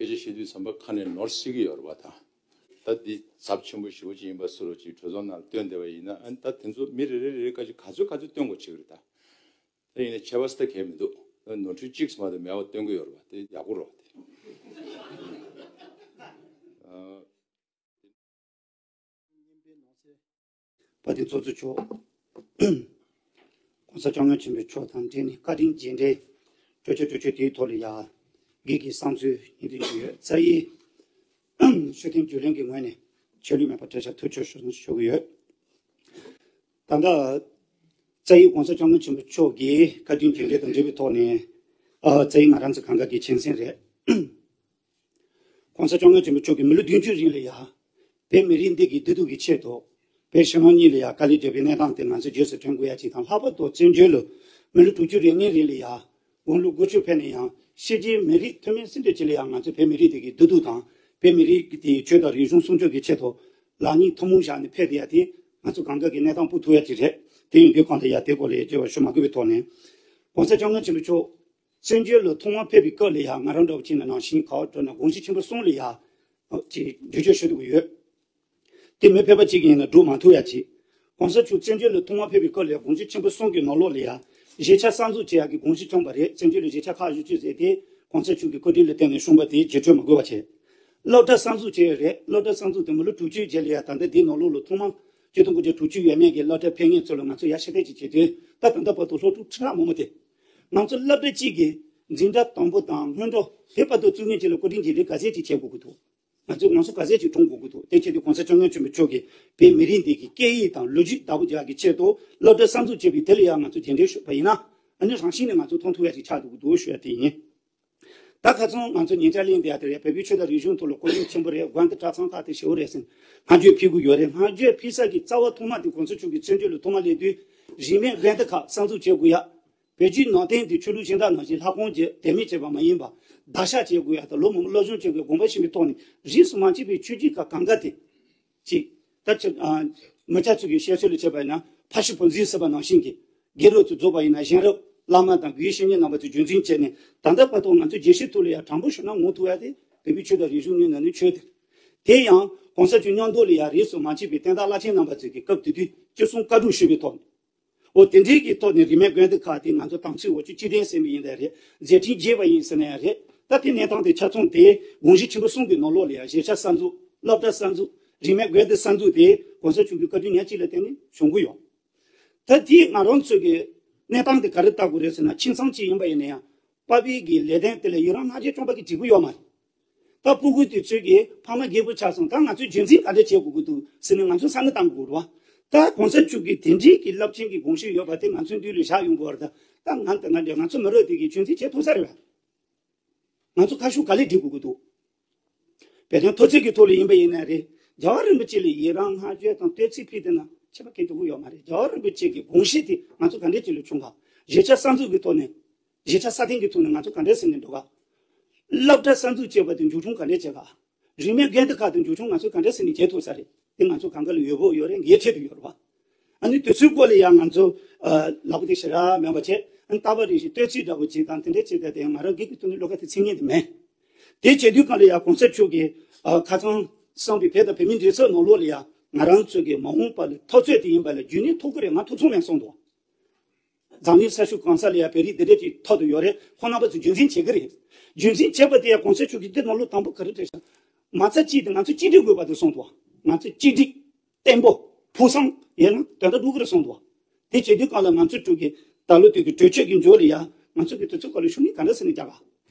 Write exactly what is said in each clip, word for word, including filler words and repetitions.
སྐད་ཆ་བཤད་དུས་ཙམ་པ་ཁ་ནས་ནོར་སྲིད་ཀྱི་ཡོད་རེད་པ། ད་ད་འདི་ཚབས་ཆེན་པོ་ཞེ་པོ་ཅིག་ཡིན་པ་བཟོ་འདྲ་ཅིག་གྲོས་ཚོགས་ནང་བཏོན་བསྡད་པ་ཡིན་ན། ཨ་ནི་ད་དེ་ཚོ་མི་རེ་རེ་རེ་བཀའ་ཅིག་ག་ཚོད་ག་ཚོད་བཏོན་དགོས་ཆགས་ཀྱི་རེད་ད། དེ་ཡིན་ན་ཁྱད་པར་ས་ད་གང་ཡང་མི་འདུག་ནོར་འཁྲུལ་གཅིག་མ་གཏོགས་མེད་པ་སྟོན་གྱི་ཡོད་རེད་པ། དེ་ཡག་པོ་རེད་པ། དེ་ཨ། པ་དེ་ཚོགས་གཙོ་མཆོག་གོང་ས་སྐྱབས་མགོན་ཆེན་པོ་མཆོག་དང་འབྲེལ་ནས་བཀའ་དྲིན་རྗེས་དྲན་སྤྲོ་ཆོག་སྤྲོ་ཆོག་དེའི་ཐོག་ལ་ཡ་སྒེར་གྱི་བསམ་ཚུལ་སྙིང་དོན་ཞུ་ཡོད། རྩ་ཡི་ཤུགས་ལྡན་རྒྱུན་ལས་ཀྱི་ངོས་ནས་ཆད་ལུས་མེད་པར་བཀྲ་ཤིས་ཐུགས་ཆེ་ཞུ་ཞུ་གི་ཡོད། ད་ལྟ་རྩ་ཡི་གོང་ས་སྐྱབས་མགོན་ཆེན་པོ་མཆོག་གི་བཀའ་དྲིན་རྗེས་དྲན་དང་འབྲེལ་བའི་ཐོག་ནས། ཨ། རྩ་ཡི་ང་རང་ཚོ་གང་ག་གི་ཆེད་མཚན་རེད། གོང་ས་སྐྱབས་མགོན་ཆེན་པོ་མཆོག་གིས་མི་ལོ་བདུན་ཅུ་རིང་ལ་ཡ། བོད་མི་རིགས་འདི་གི་བདེ་སྡུག་གི་ཆེད་དུ། བོད་ཕྱི་ནང་གཉིས་ལ་ཡ་དཀའ་ལས་བརྒྱབ་པའི་གནས་སྟངས་དེ་ང་ཚོས་རྗེས་སུ་དྲན་དགོས་ཡ་གཅིག་དང་། ལྷག་པར་དུ་བཙན་བྱོལ་ལ་མི་ལོ་དྲུག་ཅུ་རེ་ལྔའི་རིང་ལ་ཡ། དགུང་ལོ་དགུ་བཅུ་ཕེབས་ནས་ཡང་ཕྱི་རྒྱལ་མི་རིགས་མཐོ་དམན་སུ་འདྲ་ཅིག་ལ་ཡང་ང་ཚོ་བོད་མི་རིགས་དེ་གི་བདེ་སྡུག་དང་། བོད་མི་རིགས་ཀྱི་དེ་ཆོས་དང་རིག་གཞུང་སྲུང་སྐྱོབ་ཀྱི་ཆེད་དུ་ལག་གཉིས་ཐུན་མོང་བཞག་ནས་ཕེབས་བསྡད་ཡ་དེ་ང་ཚོ་གང་ག་གི་གནས་སྟངས་སྤོ་ཐུབ་ཡ་ཅིག་རེད། དེ་ཡིན་དུས་གང་ལྟར་ཡ་དེ་སྐོར་ལ་ཡ་བརྗོད་པ་ཞུ་མ་དགོས་པའི་ཐོག་ནས། གོང་ས་སྐྱབས་མགོན་ཆེན་པོ་མཆོག་བཙན་བྱོལ་ལ་ཐོག་མར་ཕེབས་པའི་སྐབས་ལ་ཡ་ང་རང་འདྲ་བོ་ཅིག་ནས་ནང་བཞིན་ག་པར་འགྲོ་ན་དགོངས་གཞི་ཆེན་པོ་གསུམ་ལ་ཡ་ཅིག་འགྲེལ་བརྗོད་ཞུ་ཐུབ་ཀྱི་ཡོད། དེ་མི་ཕལ་པ་གཅིག་ཡིན་ན་སྒྲུབ་མ་ཐུབ་ཡ་ཅིག་གོང་ས་མཆོག་བཙན་བྱོལ་ལ་ཐོག་མར་ཕེབས་པའི་སྐབས་ལ་ཡ་དགོངས་གཞི་ཆེན་པོ་གསུམ་གྱི་ནང་ལོགས་ལ་ཡ་གཞིས་ཆགས་གསར་འཛུགས་བྱེད་ཡ་གི་དགོངས་གཞི་བཅངས་པ་རེད། བཙན་བྱོལ་ལ་གཞིས་ཆགས་ཁག་བཞི་བཅུ་ཟེར་དེ་གོང་ས་མཆོག་གི་བཀའ་དྲིན་ལ་བརྟེན་ནས་བྱུང་བ་དེ་བརྗེད་སྤྲོད་མ་དགོས་པ་བྱས། སློབ་གྲྭ་གསར་འཛུགས་བྱས་ཡོད་རེད། སློབ་གྲྭ་གསར་འཛུགས་དེ་མི་ལོ་དྲུག་ཅུའི་རྗེས་ལ་ཡ་ད་ལྟ་འདིའི་ནང་ལོགས་ལ་ཐོག་མར་ཆིག་སྟོང་དགུ་བརྒྱ་དྲུག་ཅུ་ཡས་མས་ཀྱི་སློབ་གྲྭ་ཕེབས་མཁན་ཚོ་ལ་ང་ཚོ་ཡ་ཤེས་ལྡན་ཅིག་བྱེད་དུས། ད་ད་ལྟ་བར་དུ་སློབ་ཕྲུག་ཁྲི་ཕྲག་མང་པོ་དེ། ང་ཚོ་སློབ་གྲྭ་གཅིག་གི་འཛིན་གྲྭ་དང་པོ་དང་སྔོན་འགྲོ་དེ་བར་དུ་བཙུགས་མཁན་གཅིག་ལ་བཀའ་དྲིན་རྗེས་དྲན་ག་ཚད་ཅིག་བྱེད་དགོས་ཀྱི་འདུག་ང་ཚོས་ང་ཚོ་ག་ཚད་ཅིག་སྒྲུབ་དགོས་ཀྱི་འདུག་དེ་བྱེད་དུས་གོང་ས་སྐྱབས་མགོན་ཆེན་པོ་མཆོག་གིས་བོད་མི་རིགས་འདི་གི་སྐད་ཡིག་དང་ལོ་རྒྱུས་བདག་པོ་རྒྱག་གི་ཆེད་དུ་སློབ་གྲྭ་གསར་འཛུགས་བྱས་པའི་དེ་ལ་ཡང་ང་ཚོ་རྗེས་དྲན་ཞུས་པ་ཡིན་ན། ཨ་ནི་རང་བཞིན་ནས་ང་ཚོ་མཐོང་ཐུབ་ཡ་ཅིག་ཆགས་འདུག་གི་འདུག་ཞུ་ཡ་དེ་ཡིན། ད་ཁ་སང་ང་ཚོ་ཉེ་ཆར་གླེང་བསྡད་ཡ་དེ་རེད། བོད་པའི་ཆོས་དང་རིག་གཞུང་ཐོག་ལ་གོ་རིམ་ཆེན་པོ་རེད། དགོན་སྡེ་གྲྭ་ཚང་ཁག་དེ་ཞེ་པོ་རེད་ཟེར་ནས་བསྔགས་བརྗོད་ཕུལ་གྱི་ཡོད་རེད། བསྔགས་བརྗོད་ཕུལ་ས་ཀྱི་རྩ་བ་ཐོག་མ་དེ་གོང་ས་མཆོག་གིས་བཙན་བྱོལ་ལ་ཐོག་མ་སླེབས་དུས་རིས་མེད་དགོན་སྡེ་ཁག་གསར་འཛུགས་བྱེད་དགོས་ཡ། བོད་བརྒྱུད་ནང་བསྟན་དེ་ཆོས་ལུགས་གཞན་དག་ནང་བཞིན་ལྷ་ཁང་བརྒྱུད་དད་མོས་བྱས་པ་མ་ཡིན་པ། བདག་ཤ་བྱེད་དགོས་ཡ་དང་། ལོ་མང་པོ་སློབ་སྦྱོང་བྱེད་དགོས། དགོངས་པ་ཞུས་པའི་ཐོག་ནས་རིས་སུ་མ་ཆད་པའི་ཆོས་བརྒྱུད་ཁག་གང་ག་དེ། ཅིག་ད་ཆ་ཨ་མི་སྐྱ་ཚོ་གི་བཤད་སྲོལ་ལ་བྱས་པ་ཡིན་ན། ཕ་ཤུལ་བུ་འཛིན་ཟེར་བ་ནང་བཞིན་གྱི། དགེ་སློབ་ཚོ་རྫོགས་པ་ཡིན་ན་གཞན་རབས་བླ་མ་དང་དགེ་བའི་བཤེས་གཉེན་རྣམ་པ་ཚོས་རྒྱུན་འཛིན་བྱས་ནས། ད་ལྟ་བར་དུ་ང་ཚོ་རྒྱལ་སྤྱིའི་ཐོག་ལ་ཡང་དྲང་པོ་ཞུ་ན་ངོམ་ཐུབ་ཡ་དེ་བོད་པའི་ཆོས་དང་རིག་གཞུང་གཉིས་ནང་ནས་ཆོས་དེ། དེ་ཡང་གོང་ས་མཆོག་མཉམ་དུ་ལ་ཡང་རིས་སུ་མ་ཆད་པའི་བསྟན་བདག་བླ་ཆེན་རྣམ་པ་ཚོས་ཀྱི་སྐབས་དེ་དུས་ཅི་གསུང་བཀའ་སྒྲུབ་ཞུས་པའི་ཐོག་ནས། འོ་དེ་འདྲའི་གི་ཐོག་ནས་རིས་མེད་དགོན་སྡེ་ཁག་དེ་ང་ཚོ་དམ་ཚིག་འོ་ཆུ་སྤྱི་དོན་ཟེར་བ་ཡིན་ན་རེད། མཛད་འཕྲིན་རྒྱས་པ་ཡིན་ཟེར་ན་ཡང་རེད། ད་དེ་གནས་སྟངས་དེ་ཆ་ཚང་དེ་དགོངས་གཞི་ཆེན་པོ་གསུམ་གྱི་ནང་ལོགས་ལ་ཡང་གཞིས་ཆགས་གསར་འཛུགས། སློབ་གྲྭ་གསར་འཛུགས། རིས་མེད་དགོན་སྡེ་གསར་འཛུགས་དེ་གོང་ས་མཆོག་གི་བཀའ་དྲིན་ཉག་གཅིག་ལ་བརྟེན་ནས་བྱུང་གི་ཡོད། ད་དེ་ང་རང་ཚོ་གི་གནས་སྟངས་དེ་ག་རེ་ལྟ་དགོས་རེད་ཟེར་ན། ཁྱིམ་ཚང་གཅིག་ཡིན་པ་ཡིན་ན་ཡང་། པ་ཕའི་གི་ལས་དོན་དེ་ལ་ཡི་རང་བསྔགས་བརྗོད་བཅོམ་པ་གིས་འགྲིག་གི་ཡོད་མ་རེད། ད་སྤུ་གུ་དེ་ཚོས་ཀྱི་ཕ་མ་རྒས་པོ་ཆགས་སོང་། ད་ང་ཚོས་རྒྱུན་འཛིན་ག་འདྲ་བྱེད་དགོས་ཀྱི་འདུག་ཟེར་ནས་ང་ཚོས་བསམ་བློ་བཏང་དགོས་རེད་བ། ད་གོང་ས་མཆོག་གིས་དེ་འདྲའི་གི་རླབས་ཆེན་གྱི་དགོངས་གཞི་ཡོད་པ་དེ་ང་ཚོའི་མདུན་ལ་བཞག་ཡོང་དགོས་རེད། ད་ད་ང་ད་ང་འདྲ་ང་ཚོ་མི་རབས་དེ་གིས་རྒྱུན་འཛིན་བྱེད་ཐུབ་ས་རེད་བ། ང་ཚོ་ཁ་ཤུགས་ག་ལེར་སྒྲིག་དགོས་ཀྱི་འདུག་བོད་དོན་འཐབ་རྩོད་ཀྱི་ཐོག་ལ་ཡིན་པ་ཡིན་ན་རེད། རྒྱལ་བ་རིན་པོ་ཆེ་ལ་ཡི་རང་བསྔགས་བརྗོད་དང་བསྟོད་ཚིག་ཕུལ་བསྡད་ན་ཁྱད་པར་གང་ཡང་འགྲོ་གི་ཡོད་མ་རེད། རྒྱལ་བ་རིན་པོ་ཆེ་གི་དགོངས་གཞི་དེ་ང་ཚོ་ག་འདྲས་ཅིག་ལ་བྱུང་ག་གཞིས་ཆགས་གསར་འཛུགས་ཀྱི་ཐོག་ནས། གཞིས་ཆགས་སྲ་བརྟན་གྱི་ཐོག་ནས་ང་ཚོ་ག་འདྲས་ཟེར་ནས་འགྲོ་ག་སློབ་གྲྭ་གསར་འཛུགས་བྱས་པ་དེ་མཇུག་སྐྱོང་ག་འདྲས་བྱེད་ག་རིས་མེད་དགོན་སྡེ་ཁག་དེ་མཇུག་སྐྱོང་ང་ཚོས་ག་འདྲས་ཟེར་ནས་བྱེད་ཐུབ་ས་རེད། དེ་ང་ཚོ་གང་ག་ལ་ཡོད་དགོས་ཡོད་རེད། འགན་འཁྱེར་དུ་ཡོད་རེད་བ། ཨ་ནི་དུས་ཚོད་སྐོར་ལ་ཡང་ང་ཚོ་ཨ་ལབ་དགོས་དེ་ཞེ་དྲག་མེད་པ་བྱས། ཨ་ནི་རྟག་པར་རེ་བཞིན་བསྟོད་ཚིག་འདྲ་པོ་ཅིག་དང་དེ་འདྲས་བྱས་ཏེ། དེ་ང་རང་སྒེར་གྱི་ཐོག་ནས་བློ་ཁ་དེ་ཚིག་ངན་དེ་མེད། དེ་བྱེད་དུས་གང་ལ་ཡང་གོང་ས་མཆོག་གིས་ཨ་ཁ་སང་གསུངས་པའི་བོད་དང་བོད་མིའི་འབྲེལ་ཚོགས་ནང་ལོགས་ལ་ཡང་ང་རང་ཚོ་གི་མ་འོངས་པ་ལ་འཐབ་རྩོད་དེ་ཡིན་པ་ལ་རྒྱུན་ལས་ཐོབ་ཀྱི་རེད། ང་ཐོབ་ཚོད་མེད་གསུངས་འདུག་འཛམ་གླིང་ས་ཕྱོགས་གང་ས་ལ་ཡང་བོད་རིགས་འདི་འདྲས་ཀྱི་ཐོག་ཏུ་ཡོད་རེད། ཁོང་རྣམ་པ་ཚོ་རྒྱུན་འཛིན་བྱེད་ཀྱི་རེད། རྒྱུན་འཛིན་བྱས་པ་དེ་ཡང་གོང་ས་མཆོག་གིས་འདི་ནང་ལོགས་དང་པོ་ག་རེ་བྲིས་ཤག་མ་རྩ་གཅིག་དེ་ང་ཚོ་གཅིག་སྒྲིལ་དགོས་པ་དེ་གསུངས་འདུག་ང་ཚོ་གཅིག་སྒྲིལ། བརྟན་པོ། ཕུགས་བསམ་ཡོད་ན་དོན་དག་འགྲུབ་ཀྱི་རེད་གསུངས་འདུག་དེ་བྱེད་དུས་གང་ལ་ང་ཚོ་དྲུག་གི་ད་ལོ་དུས་ཀྱི་གྲོས་ཆོད་ཀྱི་མཇུག་ལ་ཡང་ང་ཚོ་གི་དུས་ཚོད་སྐོར་ལ་ཤུགས་སྣོན་ག་འདྲ་ཟེར་ནས་རྒྱག་ག་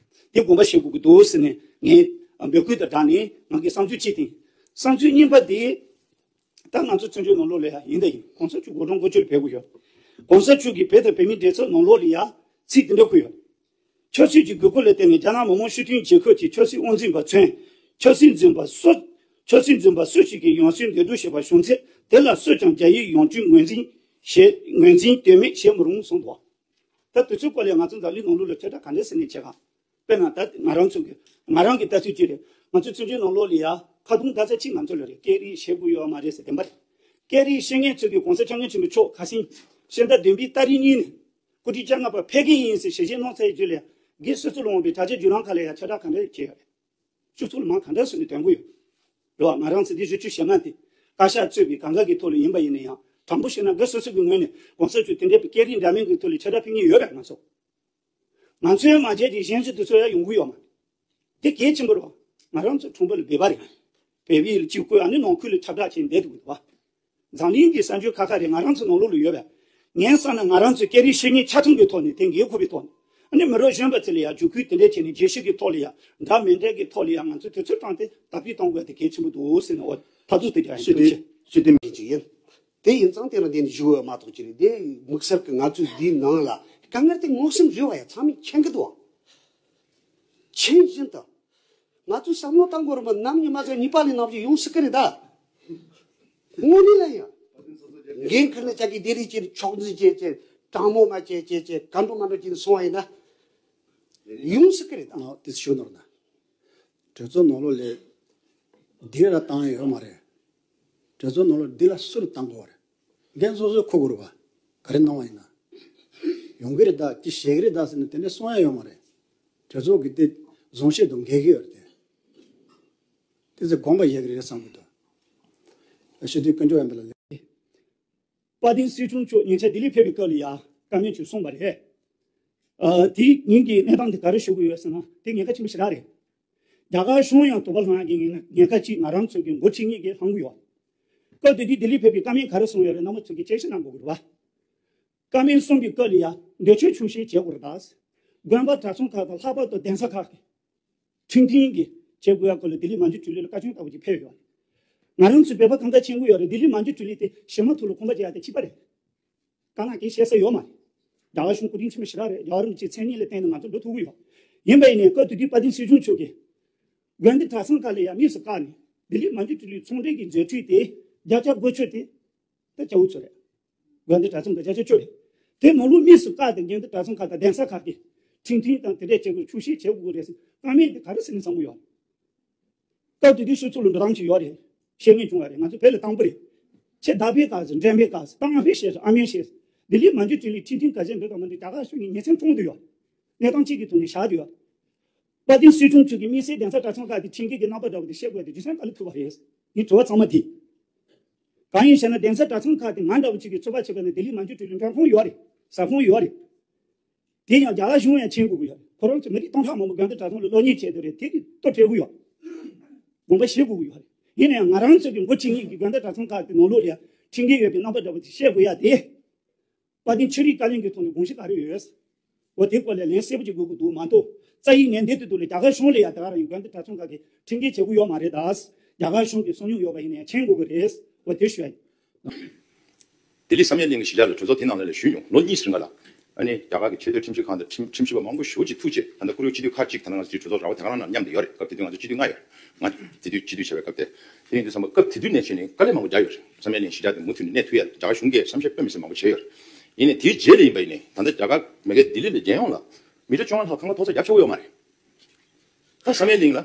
དེ་དགོངས་པ་བཞེས་དགོས་ཀྱི་འདུག་ཟེར་ནས་ངས་འབོད་སྐུལ་དང་སྦྲགས་ནས་ང་གི་བསམ་ཚུལ་གཅིག་དེ། བསམ་ཚུལ་གཉིས་པ་དེ། ད་ང་ཚོ་བཙན་བྱོལ་ནང་ལོགས་ལ་ཡང་ཡིན་ད་ཡིན། གོང་ས་མཆོག་དགུང་གྲངས་དགུ་བཅུ་ལ་ཕེབས་ཀྱི་ཡོད། གོང་ས་མཆོག་གིས་བོད་དང་བོད་མིའི་འབྲེལ་ཚོགས་ནང་ལོགས་ལ་ཡང་ཚིག་དེ་འདྲ་བཀོད་ཡོད། ཆབ་སྲིད་ཀྱི་དགོས་མཁོ་ལ་བརྟེན་ནས་རྒྱ་ནག་མི་དམངས་སྤྱི་མཐུན་རྒྱལ་ཁབ་ཀྱི་ཆབ་སྲིད་དབང་འཛིན་པ་ཚོས་ཆབ་སྲིད་འཛིན་པ་སུ། ཆབ་སྲིད་འཛིན་པ་སུ་ཞིག་གིས་ཡང་སྲིད་འདེམས་སྒྲུག་བྱས་པ་བྱུང་ཚེ། དེ་ལ་སུས་ཀྱང་རྒྱ་ཡིག་ཡང་སྤྲུལ་ངོས་འཛིན་བྱེད་ངོས་འཛིན་དོན་མེད་བྱེད་མི་རུང་གསུངས་འདུག་ད་དེ་ཚོའི་སྐོར་ལ་ང་ཚོ་འཛམ་གླིང་ནང་ལོགས་ལ་ཁྱབ་བསྒྲགས་ག་འདྲ་ཟེར་ནས་བྱེད་ག་དཔེར་ན་ད་ང་རང་ཚོ་གི་ང་རང་གི་ལྟ་ཚུལ་གཅིག་རེད། ང་ཚོ་བཙན་བྱོལ་ནང་ལོགས་ལ་ཡ་ཁ་རྡུང་ད་ཆ་གཅིག་ང་ཚོ་ལ་རེད། སྐད་རིགས་ཤེས་དགོས་ཡོད་མ་རེད་ཟེར་བདེན་པ་རེད། སྐད་རིགས་ཤེས་མཁན་ཚོ་གིས་གོང་ས་སྐྱབས་མགོན་ཆེན་པོ་མཆོག་ཁ་སང་ཕྱི་ཟླ་བདུན་པའི་ཏ་རིག་གཉིས་ནས་སྐུ་ཕྲེང་བཅོ་ལྔ་པ་ཕེབས་ཀྱི་ཡིན་ཟེར་ཞལ་བཞེས་གནང་ཚར་བའི་རྗེས་ལ་ཡ། སྒེར་སོ་སོ་ལ་འོངས་པའི་དྲ་རྒྱ་བརྒྱུད་ལམ་ཁག་ལ་ཡ་ཁྱབ་བསྒྲགས་ག་འདྲ་བྱས་ཡོད་རེད། སྤྱི་ཚོགས་ལ་མང་ག་འདྲ་སོང་ནས་དོན་གོ་ཡོད། རེད་བ། ང་རང་ཚོ་འདི་བཞི་བཅུ་ཞེ་ལྔ་དེ་བཀའ་ཤག་གཙོས་པའི་གང་ག་གི་ཐོག་ལ་ཡིན་པ་ཡིན་ན་ཡང་དྲང་པོ་བཤད་ན་སྒེར་སོ་སོ་གི་ངོས་ནས་གོང་ས་མཆོག་དེ་འདྲའི་སྐད་རིགས་འདྲ་མིན་གྱི་ཐོག་ལ་ཁྱབ་བསྒྲགས་ཕུལ་མཁན་ཡོད་པས་ང་ཚོ། ང་ཚོའི་མ་བརྗེད་ཀྱི་གཞན་ཚོ་དེ་ཚོ་ཡང་ཡོང་གི་ཡོད་མ་རེད། དེ་གལ་ཆེན་པོ་རེད་བ། ང་རང་ཚོ་ཁྲོམ་བུ་ལ་སྦས་པ་རེད། སྦས་པའི་ལ་གཅིག་བཀོད་ཨ་ནི་ནང་ཁུལ་ལ་ཁྱབ་བསྒྲགས་བྱས་བསྡད་འདུག་གི་འདུག་བ། འཛམ་གླིང་གི་གསར་འགྱུར་ཁག་ཁག་རེད་ང་རང་ཚོ་ནང་ལོགས་ལ་ཡོད་པས། ངས་བསམ་ན་ང་རང་ཚོའི་སྐད་རིགས་བཤད་མཁན་ཆ་ཚང་གི་ཐོག་ནས་དེ་འགན་འཁུར་བའི་ཐོག་ནས་ཨ་ནི་མི་རབས་གཞོན་པ་ཚོ་ལ་ཡང་བརྒྱུད་སྐུལ་དེ་འདྲས་བྱས་ནས་རྒྱལ་སྤྱི་གི་ཐོག་ལ་ཡང་འདྲ་མི་འདྲ་གི་ཐོག་ལ་ཡང་ང་ཚོས་དུས་ཚོད་བཏང་སྟེ་དར་སྤེལ་གཏོང་དགོས་དེ་གལ་ཆེན་པོ་འདུག་ཟེར་ནས་འོ་མཐའ་གཙུག་ཏུ་རྒྱ་ཡན་ཤེས་ལྡན་ཐུགས་ཆེ། ཤེས་ལྡན་མི་གཅིག་ཡིན། དེ་ཡིན་ཙང་དེ་ལ་དེ་ནི་ཞུ་འོས་མ་གཏོགས་ཅི་རེད་དེ་དམིགས་བསལ་གྱི་ང་ཚོའི་འདིའི་ནང་ལ་དཀའ་ངལ་དེ་མངོན་སུམ་རེད་བ་ཡ་ཚང་མས་མཁྱེན་གི་འདུག་བ། མཁྱེན་བཞིན་དུ། ང་ཚོས་བསམ་བློ་བཏང་དགོས་རེད་མ་ནམ་ཉི་མ་ཚོ་གཉིས་པ་ལས་ནམ་ཞིག་ཡོང་སྲིད་ཀི་རེད་ད། དངོས་གནས་ལ་ཡང་། འགན་ཁུར་ནས་ཅག་གིས་དེ་རིགས་ཀྱི་ཕྱོགས་འཛིན་བྱས་བྱས་དྲང་མོ་མ་བྱས་བྱས་བྱས་གང་འགྲོ་མ་འགྲོ་བྱས་ནས་སོང་བ་ཡིན་ན། ཡོང་སྲིད་ཀི་རེད་ད། ཨ་དེ་ཞུ་ནོར་ན། གྲོས་ཚོགས་ནང་ལོགས་ལས་འདི་ར་བཏང་ཡོད་མ་རེད། གྲོས་ཚོགས་ནང་ལོགས་འདི་ལ་སུ་རུ་བཏང་དགོས་པ་རེད། འགན་སོ་སོས་འཁུར་དགོས་རེད་པ། ག་རེ་གནང་བ་ཡིན་ན། ཡོང་གི་རེད་ད་ཅི་བཤད་གི་རེད་ད་ཟེར་ནས་དེ་འདྲ་གསུང་ཡ་ཡོད་མ་རེད། གྲོས་ཚོགས་ཀྱི་དེ་བཟང་བཤད་དང་འགལ་གི་ཡོད་རེད་དེ། དེ་ཚོ་དགོངས་པ་བཞེས་གི་རེད་བསམ་གི་འདུག་ཤེས་ལྡན་དཀོན་མཆོག་ཡིན་པ་ལ་ལས། དཔལ་ལྡན་སྲིད་སྐྱོང་མཆོག་ཉེ་ཆར་ལྡི་ལི་ཕེབས་པའི་སྐབས་ལ་ཡ་བཀའ་མོལ་ཅིག་གསུངས་པ་རེད། ཨ་དེའི་ཉིན་གྱི་གནས་སྟངས་དེ་ག་རེ་ཞུ་གི་ཡོད་ཟེར་ན་དེ་ཉེན་ཁ་ཆེན་པོ་ཞེ་དྲག་རེད། རྒྱ་གར་གཞུང་ཡང་དོགས་པ་ལངས་ཡག་གི་ཉེན་ཁ་ཅིག་ང་རང་ཚོ་གི་འགོ་ཁྲིད་གཉིས་ཀྱིས་ལངས་གི་ཡོད། སྐབས་དེ་དུས་ལྡི་ལི་ཕེབས་པའི་བཀའ་མོལ་ག་རེ་གསུངས་ཡོད་རེད་རྣམ་པ་ཚོ་གིས་དཔྱད་ཞིབ་གནང་དགོས་ཀྱི་རེད་བ། བཀའ་མོལ་གསུངས་པའི་སྐབས་ལ་ཡང་འདོད་ཆོས་ཆོག་ཤེས་བྱེད་དགོས་རེད་ད། དགོན་པ་གྲྭ་ཚང་ཁག་དང་ལྷག་པར་དུ་གདན་ས་ཁག་གི་ཁྲིམས་མཐུན་གྱི་བྱེད་དགོས་ཡག་སྐོར་ལ་ལྡི་ལི་མན་ཇུ་ཀྲུའུ་ལི་ལ་བཀའ་བཀྱོན་ལྟ་བུ་ཅིག་ཕེབས་ཡོད། ང་རང་ཚོས་འབད་པ་གང་དག་བྱེད་དགོས་ཡོད་རེད། ལྡི་ལི་མན་ཇུ་ཀྲུའུ་ལི་དེ་གཞན་མ་ཐུག་ལ་ཁོམ་པ་རྒྱག་ཡག་དེ་གཅིག་པ་རེད། དཀའ་ངལ་གང་བཤད་ས་ཡོད་མ་རེད། རྒྱ་གར་གཞུང་སྐུ་དྲིན་ཆེན་པོ་ཞེ་དྲག་རེད། རྒྱལ་བ་རིན་པོ་ཆེའི་མཚན་སྙན་ལ་བརྟེན་ནས་ང་ཚོ་འགྲོ་ཐུབ་ཀྱི་ཡོད། ཡིན་པ་ཡིན་ནའི་སྐབས་དེ་དུས་དཔལ་ལྡན་སྲིད་སྐྱོང་མཆོག་གིས་དགོན་སྡེ་གྲྭ་ཚང་ཁག་ལ་ཡང་དམིགས་སུ་བཀར་ནས་ལྡི་ལི་མན་ཇུ་ཀྲུའུ་ལི་ཚོང་འབྲེལ་གྱི་མཛད་འཕྲིན་དེ་བརྒྱ་ཆ་དགུ་བཅུ་དེ་ད་སྐྱ་བོ་ཚོ་རེད། དགོན་སྡེ་གྲྭ་ཚང་དང་བརྒྱ་ཆ་བཅུ་རེད། དེ་མ་ལུས་དམིགས་སུ་བཀར་ཏེ་དགོན་སྡེ་གྲྭ་ཚང་ཁག་དང་གདན་ས་ཁག་གིས་ཁྲིམས་མཐུན་དང་དེ་འདྲས་བྱེད་དགོས་ཆོག་ཤེས་བྱེད་དགོས་རེད་ཟེར་བཀའ་མོལ་དེ་ག་རེ་ཟེར་ནས་བསམ་གྱི་ཡོད། སྐབས་དེ་དུས་སྤྱི་ཚོགས་ལ་འགྲོ་སྟངས་ཅིག་ཡོད་རེད། བཤད་མཁན་བྱུང་བ་རེད། ང་ཚོ་བོད་ལ་དང་པོ་རེད། ཆེ་བདག་པོའི་སྐབས་སུ་འགྲན་པའི་སྐབས་སུ་ཏང་ཨ་ཕས་བཤད་སུ་ཨ་མས་བཤད་སུ་ལྡི་ལི་མན་ཇུ་ཀྲུའུ་ལི་ཁྲིམས་མཐུན་ག་ཚད་འགྲོ་དང་མ་འགྲོ་རྒྱ་གར་གཞུང་གིས་ཉེས་ཚན་བཀྲོངས་བསྡད་ཡོད། གནས་སྟངས་གཅིག་གི་ཐོག་ནས་བཞག་བསྡད་ཡོད། དཔལ་ལྡན་སྲིད་སྐྱོང་མཆོག་གིས་དམིགས་བསལ་གདན་ས་གྲྭ་ཚང་ཁག་དེ་ཁྲིམས་འགལ་གྱི་རྣམ་པ་འདྲ་བོ་དེ་བཤད་དགོས་དེ་རྒྱུ་མཚན་ག་ལ་ཐུག་པ་རེད། ངའི་དྲི་བ་ཚང་མ་དེ། གང་ཡིན་ཞེ་ན་གདན་ས་གྲྭ་ཚང་ཁག་དེ་ང་འདྲ་བོ་གཅིག་གིས་ཚོད་དཔག་བྱས་པ་ན་ལྡི་ལི་མན་ཇུ་ཀྲུའུ་ལི་འགྲོ་ཁུངས་ཡོད་རེད། ཟ་ཁུངས་ཡོད་རེད། དེ་ཡང་རྒྱ་གར་གཞུང་ཡང་མཁྱེན་དགོས་ཀྱི་ཡོད་རེད། ཁོ་རང་ཚོ་མི་རིགས་སྟོང་ཕྲག་མང་པོ་དགོན་སྡེ་གྲྭ་ཚང་ལ་སློབ་གཉེར་བྱས་འདུག་རེད། དེ་གི་ལྟོ་སྤྲད་དགོས་ཡོད། དགོངས་པ་བཞེས་དགོས་ཀྱི་ཡོད་རེད། ཡིན་ན་ཡང་ང་རང་ཚོ་གི་འགོ་ཁྲིད་གཉིས་ཀྱིས་དགོན་སྡེ་གྲྭ་ཚང་ཁག་གི་ནང་ལོགས་ལ་ཡང་ཁྲིམས་འགལ་ཡོད་པའི་རྣམ་པ་འདྲ་བོ་དེ་བཤད་དགོས་ཡ་དེ། དཔལ་ལྡན་ཆོས་རིག་བཀའ་བློན་གྱི་ཐོག་ནས་དགོངས་གཞི་ག་རེ་ཡོད། འོ་དེ་སྐོར་ལ་ལན་གསལ་པོ་ཅིག་དགོས་ཀྱི་འདུག་མ་གཏོགས་རྩ་ཡིག་ནན་ཏན་དུ་འདུག་ལ་རྒྱ་གར་གཞུང་ལ་ཡང་དེ་ག་རང་ཡིན་དགོན་སྡེ་གྲྭ་ཚང་ཁག་གིས་ཁྲིམས་འགལ་བྱེད་དགོས་ཡོད་མ་རེད་ད། རྒྱ་གར་གཞུང་གིས་སོ་སྙོམས་ཡོད་པ་ཡིན་ན་ཡང་མཁྱེན་དགོས་ཀྱི་རེད། འོ་དེ་ཞུ་ཡ་ཡིན། ལྡི་ལི་བསམ་ཡས་གླིང་གི་གཞིས་ཆགས་ལ་གྲོས་ཚོགས་དེ་ནང་ལ་ལ་ཞུས་མྱོང་། ལོ་གཉིས་རིང་ལ་ཨ་ནི་རྒྱ་གར་གྱི་ཆེས་མཐོའི་ཁྲིམས་ཞིབ་ཁང་དང་ཁྲིམས་ཁྲིམས་ཞིབ་པ་མང་པོ་ཞེ་པོ་ཅིག་ཐུག་རྗེས་ད་ལྟ་བཀུར་འོས་སྤྱི་འཐུས་ཁག་ཅིག་ད་ལྟ་ང་ཚོ་དེའི་གྲོས་ཚོགས་ར་བ་དེ་ག་རང་ནང་མཉམ་དུ་ཡོད་རེད། སྐབས་དེ་དུས་ང་ཚོ་སྤྱི་འཐུས་ལྔ་ཡོད་རེད། ང་དེ་དུས་སྤྱི་འཐུས་སྤྱི་འཐུས་བྱས་པའི་སྐབས་དེ། དེ་ཡིན་དུས་ཙམ་པ་སྐབས་དེ་དུས་ནས་བྱས་ནས་དཀའ་ལས་མང་པོ་བརྒྱབ་ཡོད་རེད། བསམ་ཡས་གླིང་གཞིས་ཆགས་དེ་མུ་མཐུད་ནས་གནས་ཐུབ་ཡ་རྒྱ་གར་གཞུང་གིས་བསམ་ཤེས་དཔེ་མི་སྲིད་མང་པོ་བྱས་ཡོད་རེད། ཡིན་ནའི་དེའི་རྗེས་ལ་ཡིན་པ་ཡིན་ནའི་ད་ལྟ་རྒྱ་གར་མ་གིར་ལྡི་ལི་ལ་རྒྱལ་ཡོངས་ལ་མི་ཊར་བཅོ་ལྔ་ལྷག་ཁང་པ་ཐོག་ས་རྒྱབ་ཆོག་གི་ཡོད་མ་རེད། ད་བསམ་ཡས་གླིང་ལ་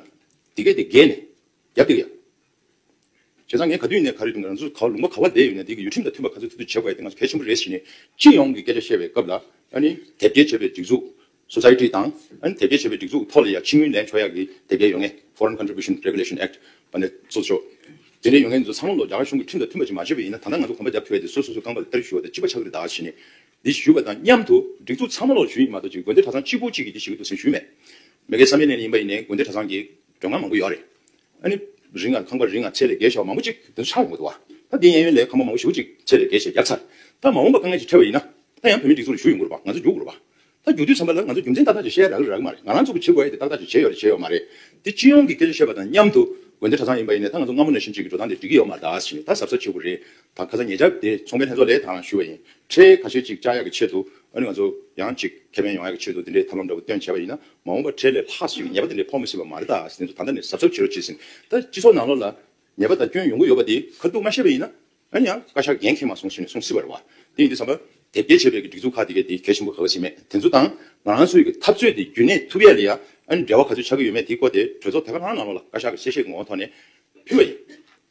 དེ་གས་དེ་བརྒལ་ནས་རྒྱབ་བསྡད་ཀྱི་ཡོད། བྱས་ཙང་ངས་ག་དུས་ཡིན་ནའི་ག་རེ་ཡིན་ན་ང་ཚོ་ག་ལུང་པ་ག་པར་བསྡད་ཡོད་ནའི་དེ་གི་ཡུལ་ཁྲིམས་དང་མཐུན་པ་ག་ཚོད་ཐུབ་ཐུབ་བྱེད་དགོས་ཡ་དེ་ང་ཚོ་གལ་ཆེན་པོ་རེད་ཟེར་ནས་སྤྱི་ཡོངས་ཀྱི་སྐད་ཆ་བཤད་པའི་སྐབས་ལ་ཨ་ནི་དེབ་སྐྱེལ་བྱས་པའི་སྒྲིག་འཛུགས་སོ་སའི་ཊི་དང་ཨ་ནི་དེབ་སྐྱེལ་བྱས་པའི་སྒྲིག་འཛུགས་ཐོག་ལ་ཡ་ཕྱི་དངུལ་ལེན་ཆོག་ཡ་གི་དེབ་སྐྱེལ་ཡོང་མཁན་Foreign Contribution Regulation Act ཨ་ནི་སོ་སོ་དེ་འདྲའི་ཡོང་མཁན་ཚོ་ཚང་མ་ལོ་རྒྱ་གར་གཞུང་གི་ཁྲིམས་དང་མཐུན་པ་ཅིག་མ་བྱས་པ་ཡིན་ན་ད་ལྟ་ང་ཚོ་གོམ་པ་རྒྱབ་ཐུབ་ཡ་དེ་སོ་སོ་སོ་རྐང་པ་ལ་སྟར་ཞུ་བ་དང་གཅིག་པ་ཆགས་ཀྱི་རེད་ད་ཟེར་ནས་འདི་ཞུས་པ་དང་མཉམ་དུ་སྒྲིག་འཛུགས་ཚང་མ་ལོ་ཞུས་ཡིན་མ་གཏོགས་ཅིག་དགོན་སྡེ་གྲྭ་ཚང་གཅིག་པུ་གཅིག་གིས་འདི་ཞུ་གི་འདུག་ཟེར་ཞུས་མེད། མ་གིར་བསམ་ཡས་གླིང་ཡིན་པ་ཡིན་ནའི་དགོན་སྡེ་གྲྭ་ཚང་གི་མགྲོན་ཁང་མང་པོ་ཡོད་རེད། ཨ་ནི་རིང་ང་ཁང་པ་རིང་ང་ཚད་ལས་བརྒལ་བཞག་མང་པོ་ཅིག་དེ་ཚོ་ཆགས་ཡོང་གི་འདུག་བ། ད་འདི་གཡས་གཡོན་ལ་ཁང་པ་མང་པོ་ཞེ་པོ་ཅིག་ཚད་ལས་བརྒལ་བྱས་བརྒྱབ་ཚར། ད་མ་འོངས་པ་དཀའ་ངལ་ཅིག་འཕྲད་པ་ཡིན་ན་ད་ཡང་བོད་མིའི་སྒྲིག་འཛུགས་ལ་ཞུ་ཡོང་དགོས་རེད་པ། ང་ཚོ་རྒྱུག་དགོས་རེད་པ། ད་རྒྱུག་དུས་ཙམ་པ་ལ་ང་ཚོ་རྒྱུ་མཚན་ཏག་ཏག་ཅིག་བཤད་ཡ་རག་གི་རག་གི་མ་རེད། ང་རང་ཚོ་གི་བྱེད་དགོས་ཡ་དེ་ཏག་ཏག་ཅིག་བྱས་ཡོད་རེད་བྱས་ཡོད་མ་རེད། དེ་སྤྱི་ཡོངས་ཀྱི་སྐད་ཆ་བཤད་པ་དང་མཉམ་དུ་དགོན་སྡེ་གྲྭ་ཚང་ཡིན་པ་ཡིན་ནའི་ད་ང་ཚོ་སྔ་མོ་ནང་བཞིན་ཅིག་གི་འགྲོ་སྟངས་དེ་འགྲིག་གི་ཡོད་མ་རེད་ད་ཟེར་ནས་ད་གཟབ་གཟབ་བྱེད་དགོས་རེད། ད་ཁ་སང་ཉེ་ཆར་དེ་ཚོང་པའི་ལྷན་ཚོགས་ལ་ད་རང་ཞུས་པ་ཡིན། ཁྲལ་ཁ་ཤས་ཅིག་བཅག་ཡག་གི་ཆེད་དུ་ཨ་ནི་ང་ཚོ་ཡང་ཅིག་ཁེ་ཕན་ཡོང་ཡག་གི་ཆེད་དུ་དེ་འདྲའི་ཐབས་ལམ་འདྲ་བོ་བཏོན་བྱས་པ་ཡིན་ན་མ་འོངས་པ་ཁྲལ་ལས་ལྷག་ཞིག་ཉེས་པ་དེ་འདྲའི་ཕོག་མི་སྲིད་པ་མ་རེད་ད་ཟེར་དེ་ཚོ་ད་ལྟ་ནས་གཟབ་གཟབ་བྱེད་རོགས་བྱེད་ཟེར། ད་སྤྱི་ཚོགས་ནང་ལོགས་ལ་ཉེས་པ་དང་སྐྱོན་ཡོང་གི་ཡོད་པ་དེ་ཁ་ཐུག་མ་ཤེས་པ་ཡིན་ན་ཨ་ནི་ཡང་བཀའ་ཤག་འགན་འཁྱེར་མ་སོང་ཟེར་ནས་གསུང་སྲིད་པ་རེད་བ། དེ་ཡིན་དུས་ཙམ་པ་དེབ་སྐྱེལ་བྱས་པའི་གི་སྒྲིག་འཛུགས་ཁག་དེ་གས་དེ་གལ་ཆེན་པོ་ག་བ་ཞིག་མེད་དེ་ཚོ་དང་ང་རང་ཚོའི་གི་འཐབ་རྩོད་དེ་རྒྱུན་གནས་ཐུབ་ཡ་ལ་ཡ་ཨ་ནི་འབྲེལ་བ་ག་ཚོད་ཆགས་ཀྱི་ཡོད་མེད་དེའི་སྐོར་དེ་གྲོས་ཚོགས་དེ་ག་རང་ནང་ལོགས་ལ་བཀའ་ཤག་གི་གསལ་བཤད་ངོ་བོ་ཐོག་ནས་ཕུལ་བ་ཡིན།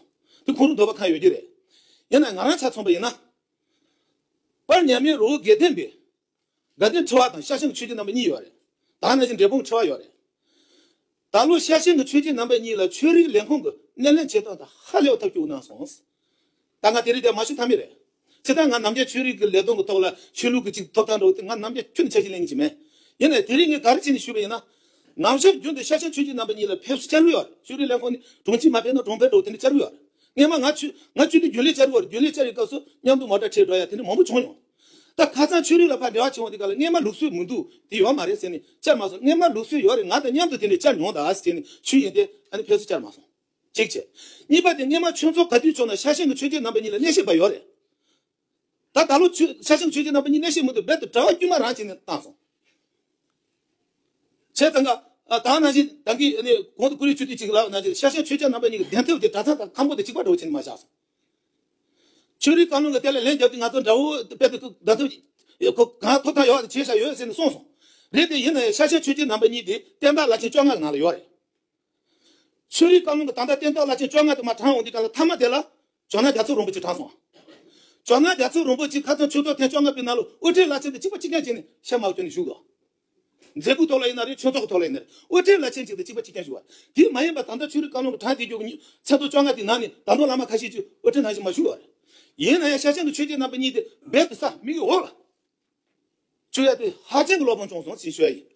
སོང་། དེ་ཁོང་ཁྲོ་འདོད་པ་གང་ཡོད་ཀྱི་རེད། ཡིན་ན་ང་རང་ཆ་མཚོན་པ་ཡིན་ན། དཔལ་མཉམ་མེད་རི་བོ་དགེ་ལྡན་པའི་དགའ་ལྡན་ཁྲི་པ་དང་ཤྲཱི་སེང་ཆོས་རྗེ་རྣམ་པ་གཉིས་ཡོད་རེད། ད་ནང་བཞིན་འབྲས་སྤུངས་ཆེ་བ་ཡོད་རེད། ད་ལོ་ཤ་ཆེན་གྱི་ཆོས་རྗེ་རྣམ་པ་གཉིས་ལ་ཆོས་རིག་ལས་ཁུངས་ཀྱི་སྣེ་ལེན་བྱེད་སྟངས་དང་ཧ་ལས་པ་ཐབས་སྐྱོ་གནང་སོང་། ད་ང་དེ་རིང་དེ་མ་ཞུ་ཐབས་མེད་རེད། ཇི་ལྟར་ང་ནམ་རྒྱུན་ཆོས་རིག་གི་ལས་དོན་གྱི་ཐོག་ལ་ཆོས་ལུགས་ཀྱི་ཅིག་ཐོབ་ཐང་འདྲ་བོ་དེ་ང་ནམ་རྒྱུན་ཁྱོན་ནས་ཆ་ཤས་ལེན་གྱི་མེད། ཡིན་ནའི་དེ་རིང་ངས་ག་རེ་བྱས་ནས་ཞུས་པ་ཡིན་ན། ང་ཚོའི་རྒྱུན་དུ་ཤ་ཆེན་ཆོས་རྗེ་རྣམ་པ་གཉིས་ལ་ཕེབས་བསུ་བཅར་གྱི་ཡོད་རེད། ཆོས་རིག་ལས་ཁུངས་ནས་དྲུང་ཆེ་མ་ཕེབས་ན་དྲུང་འཕར་འདྲ་བོ་དེ་འདྲ་བཅར་གྱི་ཡོད་རེད། སྔས་མ་ང་ཆོས་ང་ཆོས་ལུགས་རྒྱུན་ལས་བཅར་གྱི་ཡོད་རེད། རྒྱུན་ལས་བཅར་བའི་སྐབས་སུ་མཉམ་དུ་མོ་ཊ་ཁྲིད་འགྲོ་ཡ་དེ་འདྲ་མང་པོ་བྱུང་མྱོང་། ད་ཁ་སང་ཆོས་རིག་ལ་ཕར་འབྲེལ་བ་བྱུང་བ་དེ་ག་ལ་སྔས་མ་ལུགས་སྲོལ་མི་འདུག་དེ་ཡོད་མ་རེད་ཟེར་ནས་བཅར་མ་སོང་། སྔས་མ་ལུགས་སྲོལ་ཡོད་རེད། ང་དང་མཉམ་དུ་དེ་འདྲ་བཅར་མྱོང་ད་ཟེར་ནས་ཆོས་ཡིན་ཏེ་ཨ་ནི་ཕེབས་བསུ་བཅར་མ་སོང་། གཅིག་བྱས། གཉིས་པ་དེ་སྔས་མ་ཆོས་ཚོགས་ག་དུས་བྱུང་ན་ཤ་ཆེན་གྱི་ཆོས་རྗེ་རྣམ་པ་གཉིས་ལ་གནས་བཤད་པ་ཡོད་རེད། ད་ད་ལོ་ཆོས་ཤ་ཆེན་ཆོས་རྗེ་རྣམ་པ་གཉིས་གནས་བཤད་མི་འདུག་རྦད་དེ་གྲྭ་པ་དཀྱུས་མ་རང་བྱས་ནས་བཏང་སོང་། བྱས་ཙང་ཀ་ད་ནང་བཞིན་ད་གིན་ནས་གོང་དུ་ཀུ་རེ་ཆུ་ཏི་གཅིག་ལབ་ནང་བཞིན་ཤ་ཆེན་ཆོས་རྗེ་རྣམ་པ་གཉིས་ཀྱི་གདན་ཐེབས་དེ་གྲྭ་ཚང་དང་ཁང་པ་དེ་གཅིག་པ་འདྲ་བོ་བྱས་ནས་མ་བཞག་སོང་། ཆོས་རིག་བཀའ་བློན་གྱིས་དེ་ལ་ལན་བརྒྱབ་དུས་ང་ཚོ་འདྲ་བོ་དཔེ་དེ་ཚོ་ད་ཚོ་ཁོ་གང་ཐོབ་ཐང་ཡོད་པ་དེ་བྱས་བཞག་ཡོད་ཟེར་ནས་གསུངས་སོང་། རེད་དེ་ཡིན་ན་ཡང་ཤ་ཆེན་ཆོས་རྗེ་རྣམ་པ་གཉིས་དེ་བསྟན་བདག་བླ་ཆེན་བཅོ་ལྔ་གི་ནང་ལ་ཡོད་རེད། ཆོས་རིག་བཀའ་བློན་གྱིས་ད་ལྟ་བསྟན་བདག་བླ་ཆེན་བཅོ་ལྔ་དེ་མར་དྲངས་འོང་དུས་ག་ལ་མཐའ་མ་དེ་ལ་ཇོ་ནང་རྒྱ་མཚོ་རིན་པོ་ཆེ་དྲངས་སོང་། ཇོ་ནང་རྒྱ་མཚོ་རིན་པོ་ཆེ་ཁ་སང་ཆོས་ཚོགས་ཐེངས་བཅོ་ལྔ་པའི་ནང་ལ་དབུ་ཁྲིད་བླ་ཆེན་དེ་གཅིག་པ་གཅིག་རྐྱང་བྱས་ནས་ཤ་མར་བསྐྱོན་ནས་བཞུགས་འདུག་མཛད་ཁུར་ཐོག་ལ་ཡིན་ན་རེད། ཆོས་ཚོགས་ཀྱི་ཐོག་ལ་ཡིན་ན་རེད། དབུ་ཁྲིད་བླ་ཆེན་གཅིག་དང་གཅིག་པ་གཅིག་རྐྱང་བཞུགས་པ་རེད། དེ་མ་ཡིན་པ་ད་ལྟ་ཆོས་རིག་བཀའ་བློན་གྱིས་དྲངས་བསྡད་རྒྱུ་གི་ཚེས་ཐོག་བཅོ་ལྔ་དེའི་ནང་ནས་ད་དུང་བླ་མ་ཁ་ཤས་ཅིག་དབུ་ཁྲིད་ནང་བཞིན་མ་བཞུགས་པ་རེད། ཡིན་ན་ཡང་ཤ་ཆེན་གྱི་ཆོས་རྗེ་རྣམ་པ་གཉིས་དེ་རྦད་དེ་ས་མིག་གི་འོག་ལ་བཅུག་ཡ་དེ་ཧ་ཅང་གི་བློ་ཕམ་བྱུང་སོང་ཞེས་ཞུ་ཡ་ཡིན།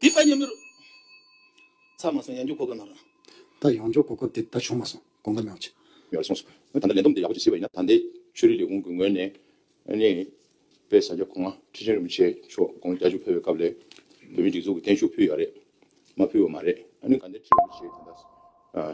དེ་དཔེ་མཉམ་མེད་རུ་ཚར་མ་སོང་། ཡང་འཇུག་གོ་སྐབས་གནང་རོགས། ད་ཡང་འཇུག་གོ་སྐབས་དེ་ད་བྱུང་མ་སོང་། དགོངས་དག་གནང་ཆེ། ཡོད་སོང་སོང་། ད་ལྟ་ལས་བསྡོམས་དེ་ཡག་པོ་ཅིག་བྱས་པ་ཡིན་ན། ད་ལྟའི་ཆོས་རིག་ལས་ཁུངས་ཀྱི་ངོས་ནས་ཨ་ནི་དཔལ་ས་སྐྱ་གོང་མ་ཁྲི་ཆེན་རིན་པོ་ཆེ་མཆོག་དགུང་ལོ་བརྒྱད་ཅུ་ཕེབས་པའི་སྐབས་ལ་བོད་མིའི་སྒྲིག་འཛུགས་ཀྱི་བརྟན་བཞུགས་ཕུལ་ཡོད་རེད། མ་ཕུལ་བ་མ་རེད། ཨ་ནི་དགའ་ལྡན་ཁྲི་རིན་པོ་ཆེ་ད་ལྟ་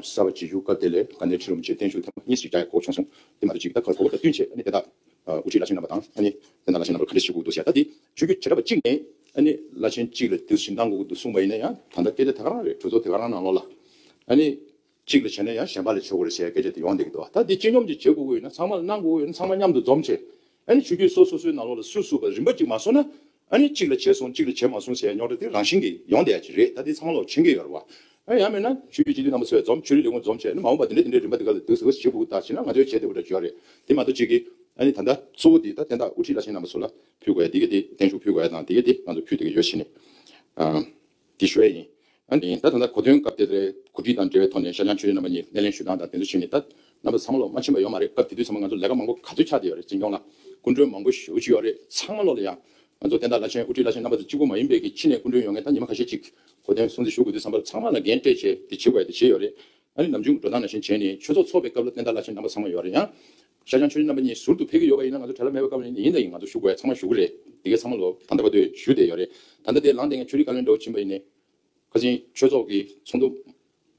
གསར་པ་བྱེད་རྒྱུ་སྐབས་དེ་ལ་དགའ་ལྡན་ཁྲི་རིན་པོ་ཆེ་བརྟན་བཞུགས་ཐེངས་མ་གཉིས་ཤིག་རྒྱག་ཡ་གོ་བྱུང་སོང་། དེ་མ་གཏོགས་ཅིག་ད་ག་གོ་སྐབས་དང་བསྟུན་བྱས་ཨ་ནི་དེ་དག་དབུ་ཁྲིད་བླ་ཆེན་རྣམ་པ་དང་ཨ་ནི་དེ་དག་བླ་ཆེན་རྣམ་པ་ག་འདྲ་བྱེད་དགོས་འདུག་ཟེར། ད་དེ་ཆོས་བརྒྱུད་བྱེ་བྲག་པ་གཅིག་ནས་ཨ་ནི་བླ་ཆེན་གཅིག་ལ་དེ་བཞིན་གནང་དགོས་འདུག་གསུངས་པ་ཡིན་ན་ཡང་། ད་ལྟ་སྐད་ཆ་དེ་ག་རང་རེད། གྲོས་ཚོགས་དེ་ག་རང་ནང་ལོགས་ལ་ཨ་ནི་གཅིག་ལ་བྱས་ན་ཡང་གཞན་པ་ལ་བྱེད་དགོས་རེད་ཟེར་སྐད་ཆ་དེ་ཡོང་བསྡད་ཀྱི་འདུག་ད་དེ་སྤྱི་སྙོམས་ཀྱིས་བྱེད་དགོས་ཀྱི་ཡོད་ན། ཚང་མ་ལ་གནང་དགོས་ཀྱི་ཡོད་ན། ཚང་མ་མཉམ་དུ་འཛོམས་བྱས་ཨ་ནི་ཆོས་བརྒྱུད་སོ་སོ་སོའི་ནང་ལོགས་ལ་སུ་སུ་བ་རིམ་པ་གཅིག་མ་སོང་ན། ཨ་ནི་གཅིག་ལ་བྱས་སོང་། གཅིག་ལ་བྱས་མ་སོང་ཟེར་ཡ་རྙོག་དྲ་དེ་རང་བཞིན་གྱིས་ཡོང་བསྡད་ཡ་ཅིག་རེད། ད་དེ་ཚང་མ་ལོག་མཁྱེན་གྱི་ཡོད་རེད་བ། ཨ་ཡང་མིན་ན་ཆོས་བརྒྱུད་སྤྱི་འཐུས་རྣམ་པ་ཚོས་འཛོམས། ཆོས་རིག་ལས་ཁུངས་འཛོམས་བྱས་ཨ་ནི་མ་འོངས་པ་དེ་འདྲ་དེ་འདྲའི་རིམ་པ་དེ་ག་ལ་འདུག་ཟེར་བ་ཞིག་བྱེད་དགོས་ད་བྱས་ན་ང་ཚོས་བྱེད་བདེ་པོ་འདྲ་བྱེད་ཡ་རེད། དེ་མ་གཏོགས་གཅིག་གིས་ཨ་ནི་ད་ལྟ་གཙོ་བོ་དེ་ད་བསྟན་བདག་དབུ་ཁྲིད་བླ་ཆེན་རྣམ་པ་ཚོ་ལ་ཕུལ་དགོས་ཡ་དེ་ག་དེ་བརྟན་བཞུགས་ཕུལ་དགོས་ཡ་དང་དེ་ག་དེ་ང་ཚོ་ཕུལ་བསྡད་ཀྱི་ཡོད་བྱས་ནས། ཨ། དེ་ཞུ་ཡ་ཡིན། ཨ་ནི་ད་ད་ལྟ་གོ་སྟོན་སྐབས་དེ་རེད། གོ་སྒྲིག་དང་འབྲེལ་བའི་ཐོག་ནས་ཤར་བྱང་ཆོས་གླིང་རྣམ་པ་གཉིས་སྣེ་ལེན་ཞུ་སྟངས་དང་དེ་ཚོ་བྱས་ནས་ད་རྣམ་པ་ཚང་མ་ལོག་མ་ཕྱིན་པ་ཡོད་མ་རེད། སྐབས་དེ་དུས་ཚང་མ་ང་ཚོ་ལས་ཀ་མང་པོ་ག་ཚོད་ཆགས་བསྡད་ཡོད་རེད། འཛིན་སྐྱོང་ལ་སྐུ་མགྲོན་མང་པོ་ཞེ་པོ་ཅིག་ཡོད་རེད། ཚང་མ་ལོག་ལ་ཡང་ང་ཚོ་བསྟན་བདག་བླ་ཆེན་དབུ་ཁྲིད་བླ་ཆེན་རྣམ་པ་ཚོ་གཅིག་པུ་མ་ཡིན་པའི་གི་ཕྱི་ནས་སྐུ་མགྲོན་ཡོང་མཁན་ད་ཉི་མ་ཁ་ཤས་ཅིག་གོ་སྟོན་སྲུང་བརྩི་ཞུ་དགོས་དུས་ཙམ་པ་ཚང་མ་ལ་འགན་སྤྲད་བྱས་དེ་བྱེད་དགོས་ཡ་དེ་བྱས་ཡོད་རེད། ཨ་ནི་ནམ་རྒྱུན་འགྲོ་སྟངས་ནང་བཞིན་བྱས་ནས་ཆོས་ཚོགས་ཚོགས་པའི་སྐབས་ལ་བསྟན་བདག་བླ་ཆེན་རྣམ་པ་ཚང་མ་ཡོད་རེད། ཡང་ཤར་བྱང་ཆོས་གླིང་རྣམ་པ་གཉིས་ཟུར་དུ་ཕེབས་ཀྱི་ཡོད་པ་ཡིན་ན་ང་ཚོ་བྲེལ་བ་མེད་པའི་སྐབས་ནས་ཡིན་ད་ཡིན་ང་ཚོ་ཞུ་དགོས་ཡ་ཚང་མ་ཞུ་གི་རེད། དེ་གས་ཚང་མ་ལོག་ད་ལྟ་བར་དུ་ཞུ་བསྡད་ཡོད་རེད། ད་ལྟ་དེ་ལངས་བསྡད་མཁན་ཆོས་རིག་བཀའ་བློན་འདྲ་བོ་ཕྱིན་པ་ཡིན་ནའི། ཁ་སང་ཆོས་ཚོགས་ཀྱི་ཚོགས་འདུ་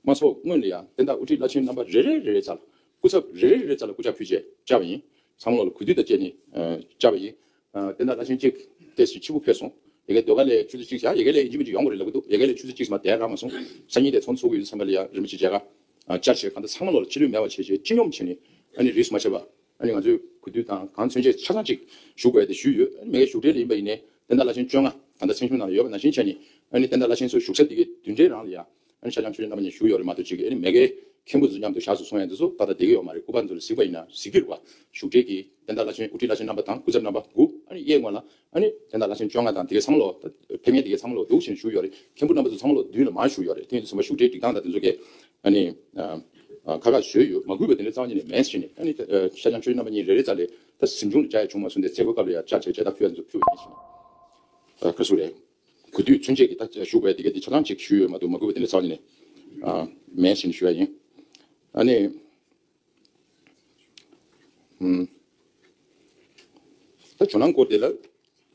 མ་ཚོགས་སྔོན་ལ་ཡང་བསྟན་བདག་དབུ་ཁྲིད་བླ་ཆེན་རྣམ་པ་རེ་རེ་རེ་རེ་རྩ་ལ་སྐུ་ཚབ་རེ་རེ་རེ་རེ་རྩ་ལ་སྐུ་ཕྱག་ཕུལ་བྱས་བཅར་བ་ཡིན། ཚང་མ་ལོག་ལ་གུས་འདུད་དང་བཅས་ནས་ཨ་བཅར་བ་ཡིན། ཨ་བསྟན་བདག་བླ་ཆེན་གཅིག་ཏོག་ཙམ་ཕྱི་པོ་ཕེབས་སོང་། ཡ་གིའི་ཟློས་གར་ལ་ཆུ་ཚོད་གཅིག་བཞག་ཡ་གིའི་ལ་ཡིན་གཅིག་མིན་གཅིག་ཡོང་དགོས་རེད་ལབ་ཀྱི་འདུག་ཡ་གིའི་ལ་ཆུ་ཚོད་གཅིག་ཙམ་བསྡད་རག་མ་སོང་། སང་ཉིན་དེ་ཚོགས་འདུ་ཚོགས་ཀྱི་ཡོད་དུས་ཙམ་པ་ལ་ཡང་རིན་པོ་ཆེ་མཇལ་ཁ་ཨ་བཅར་བྱས་གང་ལྟར་ཚང་མ་ལོག་ལ་ཕྱི་ལུས་མེད་པ་བྱས་བྱས་སྤྱི་སྙོམས་བྱས་ནས་ཨ་ནི་རིས་སུ་མ་ཆད་པ། ཨ་ནི་ང་ཚོས་གུས་འདུད་དང་གང་མཚོན་ཆེད་ཆ་ཚང་གཅིག་ཞུ་དགོས་ཡ་དེ་ཞུས་ཡོད། ཨ་ནི་མ་གིའི་བཞུགས་གྲལ་ལ་ཡིན་པ་ཡིན་ནའི་བསྟན་བདག་བླ་ཆེན་བཅོ་ལྔ་གང་ལྟར་མཚན་ཞུ་ནང་ལ་ཡོད་པ་ནང་བཞིན་བྱས་ནས་ཨ་ནི་བསྟན་བདག་བླ་ཆེན་ཚོའི་བཞུགས་ས་དེ་གའི་མདུན་གྲལ་རང་ལ་ཡ་ཨ་ནི་ཤར་བྱང་ཆོས་གླིང་རྣམ་པ་གཉིས་བཞུགས་ཡོད་རེད་མ་གཏོགས་གཅིག་གིས་ཨ་ནི་མ་གིའི་མཁན་པོ་ཚོ་མཉམ་དུ་ཞག་ཚོ་སོང་ཡ་འདི་ཚོ་ཏག་ཏག་བསྡད་ཀྱི་ཡོད་མ་རེད། སྐུ་པར་ཚོ་ལ་གཟིགས་པ་ཡིན་ན་གཟིགས་ཀྱི་རེད་བ། བཞུགས་གྲལ་གྱི་བསྟན་བདག་བླ་ཆེན་དབུ་ཁྲིད་བླ་ཆེན་རྣམ་པ་དང་སྐུ་ཚབ་རྣམ་པ་དགུ། ཨ་ནི་གཡས་ངོས་ལ་ཨ་ནི་བསྟན་བདག་བླ་ཆེན་བཅོ་ལྔ་དང་དེ་གའི་ཚང་མ་ལོག་ད་ཕེབས་མཁན་དེ་གའི་ཚང་མ་ལོག་འདུག་བྱས་ནས་བཞུགས་ཡོད་རེད། མཁན་པོ་རྣམ་པ་ཚོ་ཚང་མ་ལོག་མདུན་ལ་མར་བཞུགས་ཡོད་རེད། དེ་ཡིན་དུས་ཙམ་པ་བཞུགས་གྲལ་སྒྲིག་སྟངས་དང་དེ་ཚོ་གས་ཨ་ནི་ཨ་ཨ་ཁག་ཁག་བཟོས་ཡོད། མ་གུས་པ་དེ་འདྲ་རྩ་བ་ཉིད་ནས་མེད་ཟེར་ནས། ཨ་ནི་ཨ་ཤར་བྱང་ཆོས་གླིང་རྣམ་པ་གཉིས་རེ་རེ་རྩ་ལས་ད་གཟིམ་ཆུང་ལ་བཅར་ཡ་བྱུང་མ་སོང་། དེ་མཛད་སྒོའི་སྐབས་ལ་ཡ་བཅར་བྱས་མཇལ་དར་ཕུལ་ཡ་དེ་ཚོ་ཕུལ་བ་ཡིན་ཟེར་ནས། ཨ་ག་ཟེར་རེད། གུས་འདུད་མཚོན་བྱེད་ཀྱི་ད་ཞུ་དགོས་ཡ་དེ་ག་དེ་ཆ་ཚང་ཅིག་ཞུས་ཡོད་མ་གཏོགས་མ་གུས་པ་དེ་འདྲ་རྩ་བ་ཉིད་ནས་ཨ་མེད་ཟེར་ནས་ཞུ་ཡ་ཡིན། ཨ་ནི། ཨུམ། ད་ཇོ་ནང་སྐོར་དེ་ལ་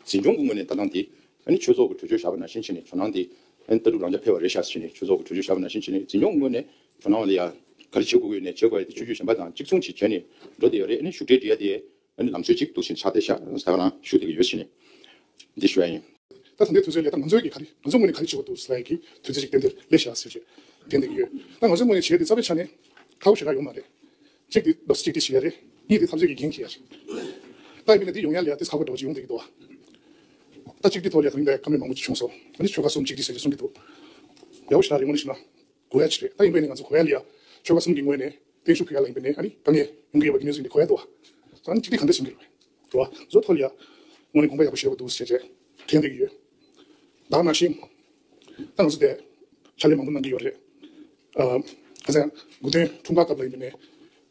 འཛིན་སྐྱོང་གི་ངོས་ནས་ད་ཐེངས་དེ་ཨ་ནི་ཆོས་ཚོགས་ཀྱི་གྲོས་ཆོད་བཞག་པ་ནང་བཞིན་བྱས་ནས་ཇོ་ནང་དེ་ཨ་ནི་ལྟ་གྲུབ་རང་འཇགས་ཕེབས་པ་རེད་ཤག་ཟེར་ནས་ཆོས་ཚོགས་ཀྱི་གྲོས་ཆོད་བཞག་པ་ནང་བཞིན་བྱས་ནས་འཛིན་སྐྱོང་གི་ངོས་ནས་ཇོ་ནང་ལ་ཡ་ག་རེ་བྱེད་དགོས་ཀྱི་ཡོད་ནས་བྱེད་དགོས་ཡ་དེ་ཆོས་བརྒྱུད་གཞན་པ་དང་གཅིག་མཚུངས་ཅིག་བྱས་ནས་འགྲོ་བསྡད་ཡོད་རེད། ཨ་ནི་བཞུགས་གྲལ་སྒྲིག་ཡ་དེ་ཨ་ནི་ལམ་སྲོལ་གཅིག་འདུག་བྱས་ནས་ཆགས་བསྡད་ཤག་ད་ག་རང་ཞུ་བསྡད་ཀྱི་ཡོད་ཟེར་ནས་འདི་ཞུ་ཡ་ཡིན། ད་ད་ལྟའི་དུས་ཚོད་ལ་ད་ང་ཚོའི་གི་ག་རེ་ང་ཚོའི་ངོས་ནས་ག་རེ་བྱེད་དགོས་འདུག་ཟེར་ལབ་ཡ་གི་དུས་ཚོད་ཅིག་ཏན་ཏན་སླེབས་ཤག་ཟེར་བྱས་ཏན་ཏན་གི་ཡོད། ད་ང་ཚོའི་ངོས་ནས་བྱེད་ཡ་དེ་རྩ་བའི་ཆ་ནས་ཁག་པོ་ཞེ་དྲག་ཡོད་མ་རེད། གཅིག་དེ་རྡོག་རྩ་གཅིག་སྒྲིལ་བྱེད་ཡ་རེད། གཉིས་དེ་འཐབ་རྩོད་ཀྱི་འགན་འཁྱེར་ཡ་རེད། ད་ཡིན་པ་ཡིན་ན་དེ་ཡོང་ཡ་ལ་ཡ་དེ་ཁག་པོ་འདྲ་བོ་ཅིག་ཡོང་བསྡད་ཀྱི་འདུག་བ། ད་གཅིག་སྒྲིལ་ཐོག་ལ་ཡ་ད་རིང་འདི་བཀའ་མོལ་མང་པོ་ཅིག་བྱུང་སོང་། ཨ་ནི་ཆོལ་ཁ་གསུམ་གཅིག་སྒྲིལ་ཟེར་གྱི་གསུང་གི་འདུག་ཡག་པོ་ཞེ་དྲག་རེད། དངོས་གནས་བྱས་ན་དགོས་ཡ་ཅིག་རེད། ད་ཡིན་པ་ཡིན་ན་ང་ཚོ་དགོས་ཡ་ལ་ཡ་ཆོལ་ཁ་གསུམ་གྱི་ངོས་ནས་བརྟན་བཞུགས་ཕུལ་ཡ་ལ་ཡིན་པ་ཡིན་ནའི་ཨ་ནི་དཀའ་ངལ་ཡོང་གི་ཡོད་པ་གི་གནས་ཚུལ་འདི་གོ་ཡ་འདུག་བ། ད་ཨ་ནི་གཅིག་སྒྲིལ་གང་འདྲ་བྱེད་ཀྱི་རེད་པས། རེད་བ། བཟོ་ཐོག་ལ་ཡ་དངོས་གནས་དགོངས་པ་ཡག་པོ་ཞེ་པོ་འདུག་ཟེར་བྱས་དྲན་བསྡད་ཀྱི་ཡོད། ད་ནང་བཞིན། ད་ང་ཚོ་དེ་ཕྱག་ལས་མང་པོ་གནང་གི་ཡོད་རེད། ཨ། ཁ་སང་དགུ་སྟོན་འཁྲུངས་སྐར་སྐབས་ལ་ཡིན་པ་ནས་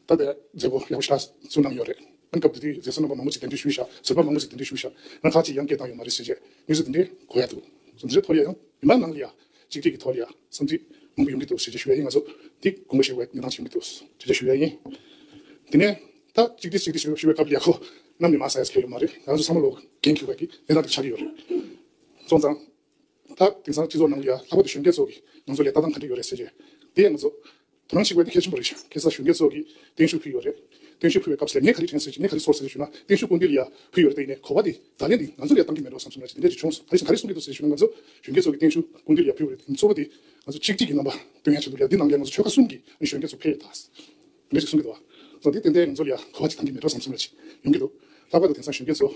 ད་དེ་མཛད་སྒོ་ཡག་པོ་ཞེ་དྲག་ཚུགས་གནང་ཡོད་རེད། ཨ་ནི་སྐབས་དེ་དུས་མཛད་སྒོ་རྣམ་པ་མང་པོ་ཅིག་གདན་འདྲེན་ཞུས་ཤག་ཟུར་པ་མང་པོ་ཅིག་གདན་འདྲེན་ཞུས་ཤག་ང་ཁ་ཅིག་ཡང་སྐད་བཏང་ཡོད་མ་རེད་ཟེར་བྱས་དངོས་སུ་དེ་འདྲའི་གོ་ཡ་འདུག་སོ་འདི་འདྲའི་ཐོག་ལ་ཡང་མི་མང་ནང་ལ་ཡ་གཅིག་སྒྲིལ་གྱི་ཐོག་ལ་ཡ་བསམ་ཚུལ་མང་པོ་ཡོང་གི་འདུག་ཟེར་བྱས་ཞུ་ཡ་ཡིན། ང་ཚོ་འདི་དགོངས་པ་བཞེས་དགོས་གནས་སྟངས་ཅིག་ཡོང་གི་འདུག་ཟེར་བྱས་ཞུ་ཡ་ཡིན། དེ་ནས་ད་གཅིག་སྒྲིལ་གཅིག་སྒྲིལ་ཞུ་ཞུ་བའི་སྐབས་ལ་ཡ་ཁོ་གནམ་ནས་མར་ས་ཡ་ཟེར་མཁན་ཡོད་མ་རེད། ང་ཚོ་ཚང་མ་ལོ་འགན་འཁྱེར་བ་གི་གནས་སྟངས་དེ་ཆགས་ཀྱི་ཡོད་རེད། སོང་ཙང་། ད་དེང་སང་སྤྱི་ཚོགས་ནང་ལ་ཡ་ལྷག་པར་དུ་གཞོན་སྐྱེས་ཚོ་གིས་ང་ཚོ་ལ་ལྟ་སྟངས་ག་འདྲ་ཡོད་རེད་ཟེར་བྱས། དེ་ཡང་ང་ཚོ་དོ་སྣང་བྱེད་དགོས་དེ་གལ་ཆེན་པོ་རེད་ཤག་ཁ་སང་གཞོན་སྐྱེས་ཚོ་གིས་བརྟན་བཞུགས་ཕུལ་ཡོད་རེད། བརྟན་བཞུགས་ཕུལ་བའི་སྐབས་སུ་ངས་ག་རེ་དྲན་སོང་ཟེར་ཅིག་ངས་ག་རེ་ཚོར་སོང་ཟེར་ཞུ་ན། བརྟན་བཞུགས་སྐུ་མདུན་ལ་ཡ་ཕུལ་ཡོད་རེད། དེ་ཡིན་ནའི་གོ་བ་དེ་ད་ལན་དེ་ང་ཚོ་ལ་ཡ་བཏང་གི་མེད་འགྲོ་བསམ་སོང་ལ་ཅིག་དེ་འདྲ་ཅིག་བྱུང་སོང་། ད་ག་རེ་གསུང་གི་འདུག་ཟེར་ཞུ་ན། ང་ཚོ་གཞོན་སྐྱེས་ཚོ་གིས་བརྟན་བཞུགས་སྐུ་མདུན་ལ་ཡ་ཕུལ་ཡོད་རེད། གཙོ་བོ་དེ་ང་ཚོ་གཅིག་སྒྲིལ་གྱི་རྣམ་པ་སྟོན་ཡ་ཆེད་དུ་ལ་ཡ་འདི་ནང་ལ་ཡ་ང་ཚོ་ཆོལ་ཁ་གསུམ་གྱི་གཞོན་སྐྱེས་ཚོ་ཕེབས་ཡོད་ད། འདི་ཞིག་གསུང་གི་འདུག་བ། སོ་འདི་ཏན་ཏན་ང་ཚོ་ལ་ཡ་གོ་བ་ཅིག་བཏང་གི་མེད་འགྲོ་བསམ་སོང་ལ་ཅིག་ཡོང་གི་འདུག་ལྷག་པར་དུ་དེང་སང་གཞོན་སྐྱེས་ཚོ་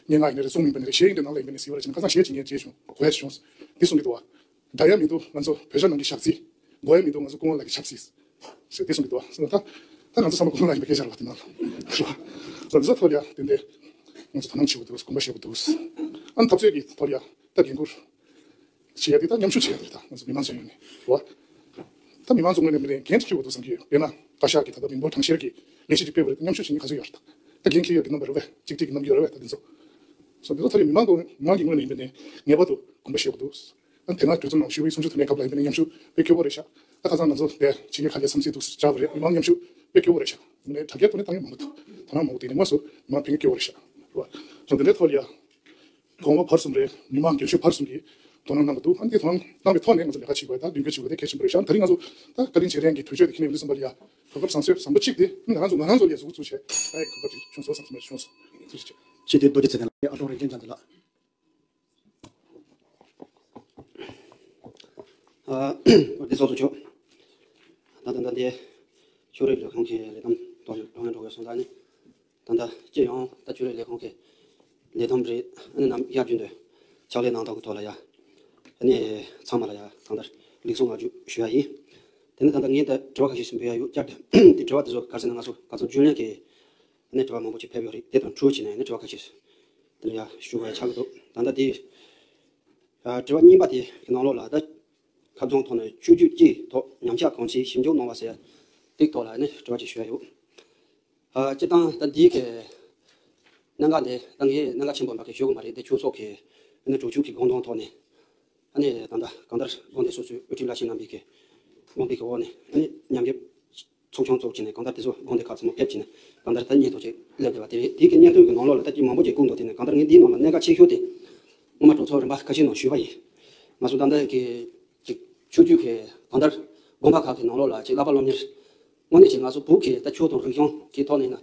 སྙན་ངག་ཡིན་ན་རེད། རྩོམ་ཡིན་པ་ནི་རེད། གཞས་ཡིན་པའི་ནང་ལ་ཡིན་པ་ནི་གཟིགས་པ་ར་ཅིག་ན་ཁ་སང་གཞས་ཅིག་ངས་མཇལ་བྱུང་། གོ་ཡ་ཅིག་བྱུང་། འདི་གསུང་གི་འདུག་བ། འདྲ་ཡ་མི་འདུག་ང་ཚོ་བོད་ཤ་ནང་གི་ཞག་རྩི། གོ་ཡ་མི་འདུག་ང་ཚོ་སྐུ་ངོ་ལགས་ཀྱི་ཞག་རྩི། ཞེས་འདི་གསུང་གི་འདུག་བ། སོ་ད་ད་ང་ཚོ་ཚང་མ་སྐུ་ངོ་ལགས་ཡིན་པའི་སྐད་ཆ་རེད་བ། དེ་ནང་ལ་རེད་བ། སོ་འདི་ཚོ་ཐོག་ལ་ཡ་ཏན་ཏན་ང་ཚོ་དོ་སྣང་བྱེད་དགོས་འདུག་དགོངས་པ་བཞེས་དགོས་འདུག་ཨ་ནི་འཐབ་རྩོད་ཀྱི་ཐོག་ལ་ཡ་ད་འགན་འཁུར་བྱེད་ཡ་དེ་ད་མཉམ་ཞུགས་བྱེད་ཡ་དེ་ད་ང་ཚོ་མི་མང་ཚོའི་ངོས་ནས་རེད་བ། ད་མི་མང་ཚོའི་ངོས་ནས་མི་རེ་འགན་ཅིག་འཁྱེར་དགོས་འདུག་བསམ་གྱི་ཡོད། དཔེར་ན་བཀའ་ཤག་གིས་ད་ལྟ་མི་འབོར་གྲངས་བཤེར་གྱི་ལས་གཞི་ཅིག་སྤེལ་བ་རེད། མཉམ་ཞུགས་བྱེད་མཁན་ག་ཚོད་ཡོད་རེད། ད་འགན་འཁྱེར་ཡ་གི་རྣམ་པ་རེད་བས། གཅིག་སྒྲིལ་གྱི་རྣམ་འགྱུར་རེད་བས། ད་དེ་ཚོ་སོ་འདི་ཚོ་ཐོག་ལ་མི་མང་གི་མི་མང་གི་ངོས་ནས་ཡིན་པ་ནས་ངེས་པར་དུ་དགོངས་པ་བཞེས་དགོས་འདུག་ཨ་ནི་དེ་སྔ་གྲོས་ཚོགས་ནང་ཞུ་བའི་གསུང་ཆོས་ཐོན་པའི་སྐབས་ལ་ཡིན་པ་ནས་མཉམ་ཞུགས་དཔེ་སྐྱོ་པོ་རེད་ཤག་ད་ཁ་སང་ང་ཚོ་དེ་ཕྱི་རྒྱལ་ཁ་ལས་བསམ་ཚུལ་འདུག་སེ་བཅར་བ་རེད། མི་མང་མཉམ་ཞུགས་དཔེ་སྐྱོ་པོ་རེད་ཤག་ངས་དྲ་རྒྱའི་ཐོག་ནས་བཏང་ཡོད་མང་པོ་འདུག་དོ་སྣང་མང་པོ་དེ་ནས་དངོས་སུ་མི་མང་ཕན་གྱི་སྐྱོ་པོ་རེད་ཤག་རེད་བ། སོ་འདི་འདྲའི་ཐོག་ལ་ཡ་གོང་འོག་བར་གསུམ་རེད། མི་མང་རྒན་གཞོན་བར་གསུམ་གྱིས་དོ་སྣང་གནང་གི་འདུག་ཨ་ནི་དེ་དོ་སྣང་གནང་བའི་ཐོག་ནས་ང་ཚོ་ལས་ཀ་བྱེད་དགོས། ད་མདུན་སྐྱོད་བྱེད་དགོས་དེ་གལ་ཆེན་པོ་རེད་ཤག་ད་རིང་ང་ཚོ་ད་བཀའ་དྲིན་ཆེ་རན་གྱི་གྲོས་ཆོད་དེ་ཁྱེད་ནས་ལུས་ཙམ་པ་ལ་ཡ་གོ་སྐབས་བཟང་ཚོད་བཟང་པོ་གཅིག་དེ་ང་རང་ཚོ་ང་རང་ཚོ་ལ་ཡ་གཟུགས་པོ་ཚུགས་བྱས་ད་ཡ་གི་གོ་སྐབས་ཅིག་བྱུང་སོང་བསམ་སོང་། བྱུང་སོང་། ཐུགས་རྗེ་ཆེ། ཆེས་མཐོའི་རྡོ་རྗེ་ཚེ་བརྟན་ལགས། ཨ་ཀྲོང་རིན་ཆེན་བྱམས་བརྩེ་ལགས། ཨ། འདི་ཚོགས་གཙོ་མཆོག་ད་ལྟ་ད་ལྟའི་ཆོས་རིག་ལས་ཁུངས་ཀྱི་ལས་བསྡོམས་ཐོག་ནས་འགྲོ་ཡང་འགྲོ་དགོས་སོང་། ད་ནི་ད་ལྟ་སྤྱི་ཡོངས་ད་ཆོས་རིག་ལས་ཁུངས་ཀྱི་ལས་བསྡོམས་རེད། ཨ་ནི་ནམ་ཡར་རྒྱུན་དུ་ཕྱག་ལས་གནང་སྟངས་ཀྱི་ཐོག་ལ་ཡ། ཨ་ནི་ཚང་མ་ལ་ཡ་གང་ལྟར་ལེགས་སོ་བསྔགས་བརྗོད་ཞུ་ཡ་ཡིན། དེ་ནི་ད་ལྟ་ངས་ད་དྲི་བ་ཁ་ཤས་ཤིག་འབུལ་ཡ་ཡོད། བསྐྱར་དུ་དེ་དྲི་བ་དེ་ཚོ་ག་རེ་ཟེར་ན་ང་ཚོ་ག་ཚོད་རྒྱུན་ལས་ཀྱི་ནས་དྲི་བ་མང་པོ་ཅིག་ཕེབས་ཡོད་རེད། དེ་དང་འཁྲུལ་བྱས་ནས་ནས་དྲི་བ་ཁ་ཤས་དེ་ལ་ཡ་ཞུ་དགོས་ཆགས་ཀྱི་འདུག་ད་ལྟ་དེ་ཨ་དྲི་བ་གཉིས་པ་དེ་གི་ནང་ལོགས་ལ་ད་ཁ་རྩང་ཐོག་ནས་ཆོས་བརྒྱུད་སྤྱིའི་ཐོག་ཉམས་ཆག་གང་ཆེ་ཞིབ་འཇུག་གནང་བ་ཟེར་ཡ་དེ་ཐོག་ལ་ནས་དྲི་བ་ཅིག་ཞུ་ཡ་ཡོད། ཨ་སྤྱིར་བཏང་ད་འདི་གི་གནད་འགག་འདི་ད་ངས་གནད་འགག་ཆེན་པོ་འབའ་གི་ཞུ་གི་མ་རེད། འདི་ཆོས་ཚོགས་ཀྱི་ནས་གྲོས་ཆོད་ཀྱི་དགོངས་དོན་ཐོག་ནས་ཨ་ནི་ད་ལྟ་གང་ལྟར་དགོན་སྡེ་སོ་སོའི་དབུ་ཁྲིད་བླ་ཆེན་རྣམ་པའི་གི་དགོངས་པའི་གི་འོག་ནས་ཨ་ནི་མཉམ་ཞུགས་ཚོགས་ཆུང་ཚོགས་བྱས་ནས་གང་ལྟར་དེ་ཚོ་དགོན་སྡེ་ཁག་ཚང་མ་ཕེབས་བྱས་ནས་གང་ལྟར་ད་སྙན་ཐོ་ཅིག་སླེབས་བསྡད་པ་དེ་རེད། དེའི་གི་སྙན་ཐོའི་གི་ནང་ལོགས་ལ་ད་ཅིག་མང་པོ་ཅིག་བཀོད་འདུག་དེ་ནས་གང་ལྟར་ངས་འདིའི་ནང་ལ་གནད་འགག་ཆེ་ཤོས་དེ་སྔོན་མ་གྲོས་ཚོགས་རིམ་པ་ཁ་ཤས་ནང་ཞུས་པ་ཡིན། ང་ཚོ་ད་ལྟ་གི་ཅིག་ཆོས་བརྒྱུད་ཀྱི་གང་ལྟར་དགོན་པ་ཁག་གི་ནང་ལོགས་ལ་ཅིག་བསླབ་པ་སློབ་གཉེར་དངོས་གནས་ཅིག་ང་ཚོ་བོད་ཀྱི་ད་ཆོས་དང་རིག་གཞུང་གི་ཐོག་ནས་ཡིན་ན་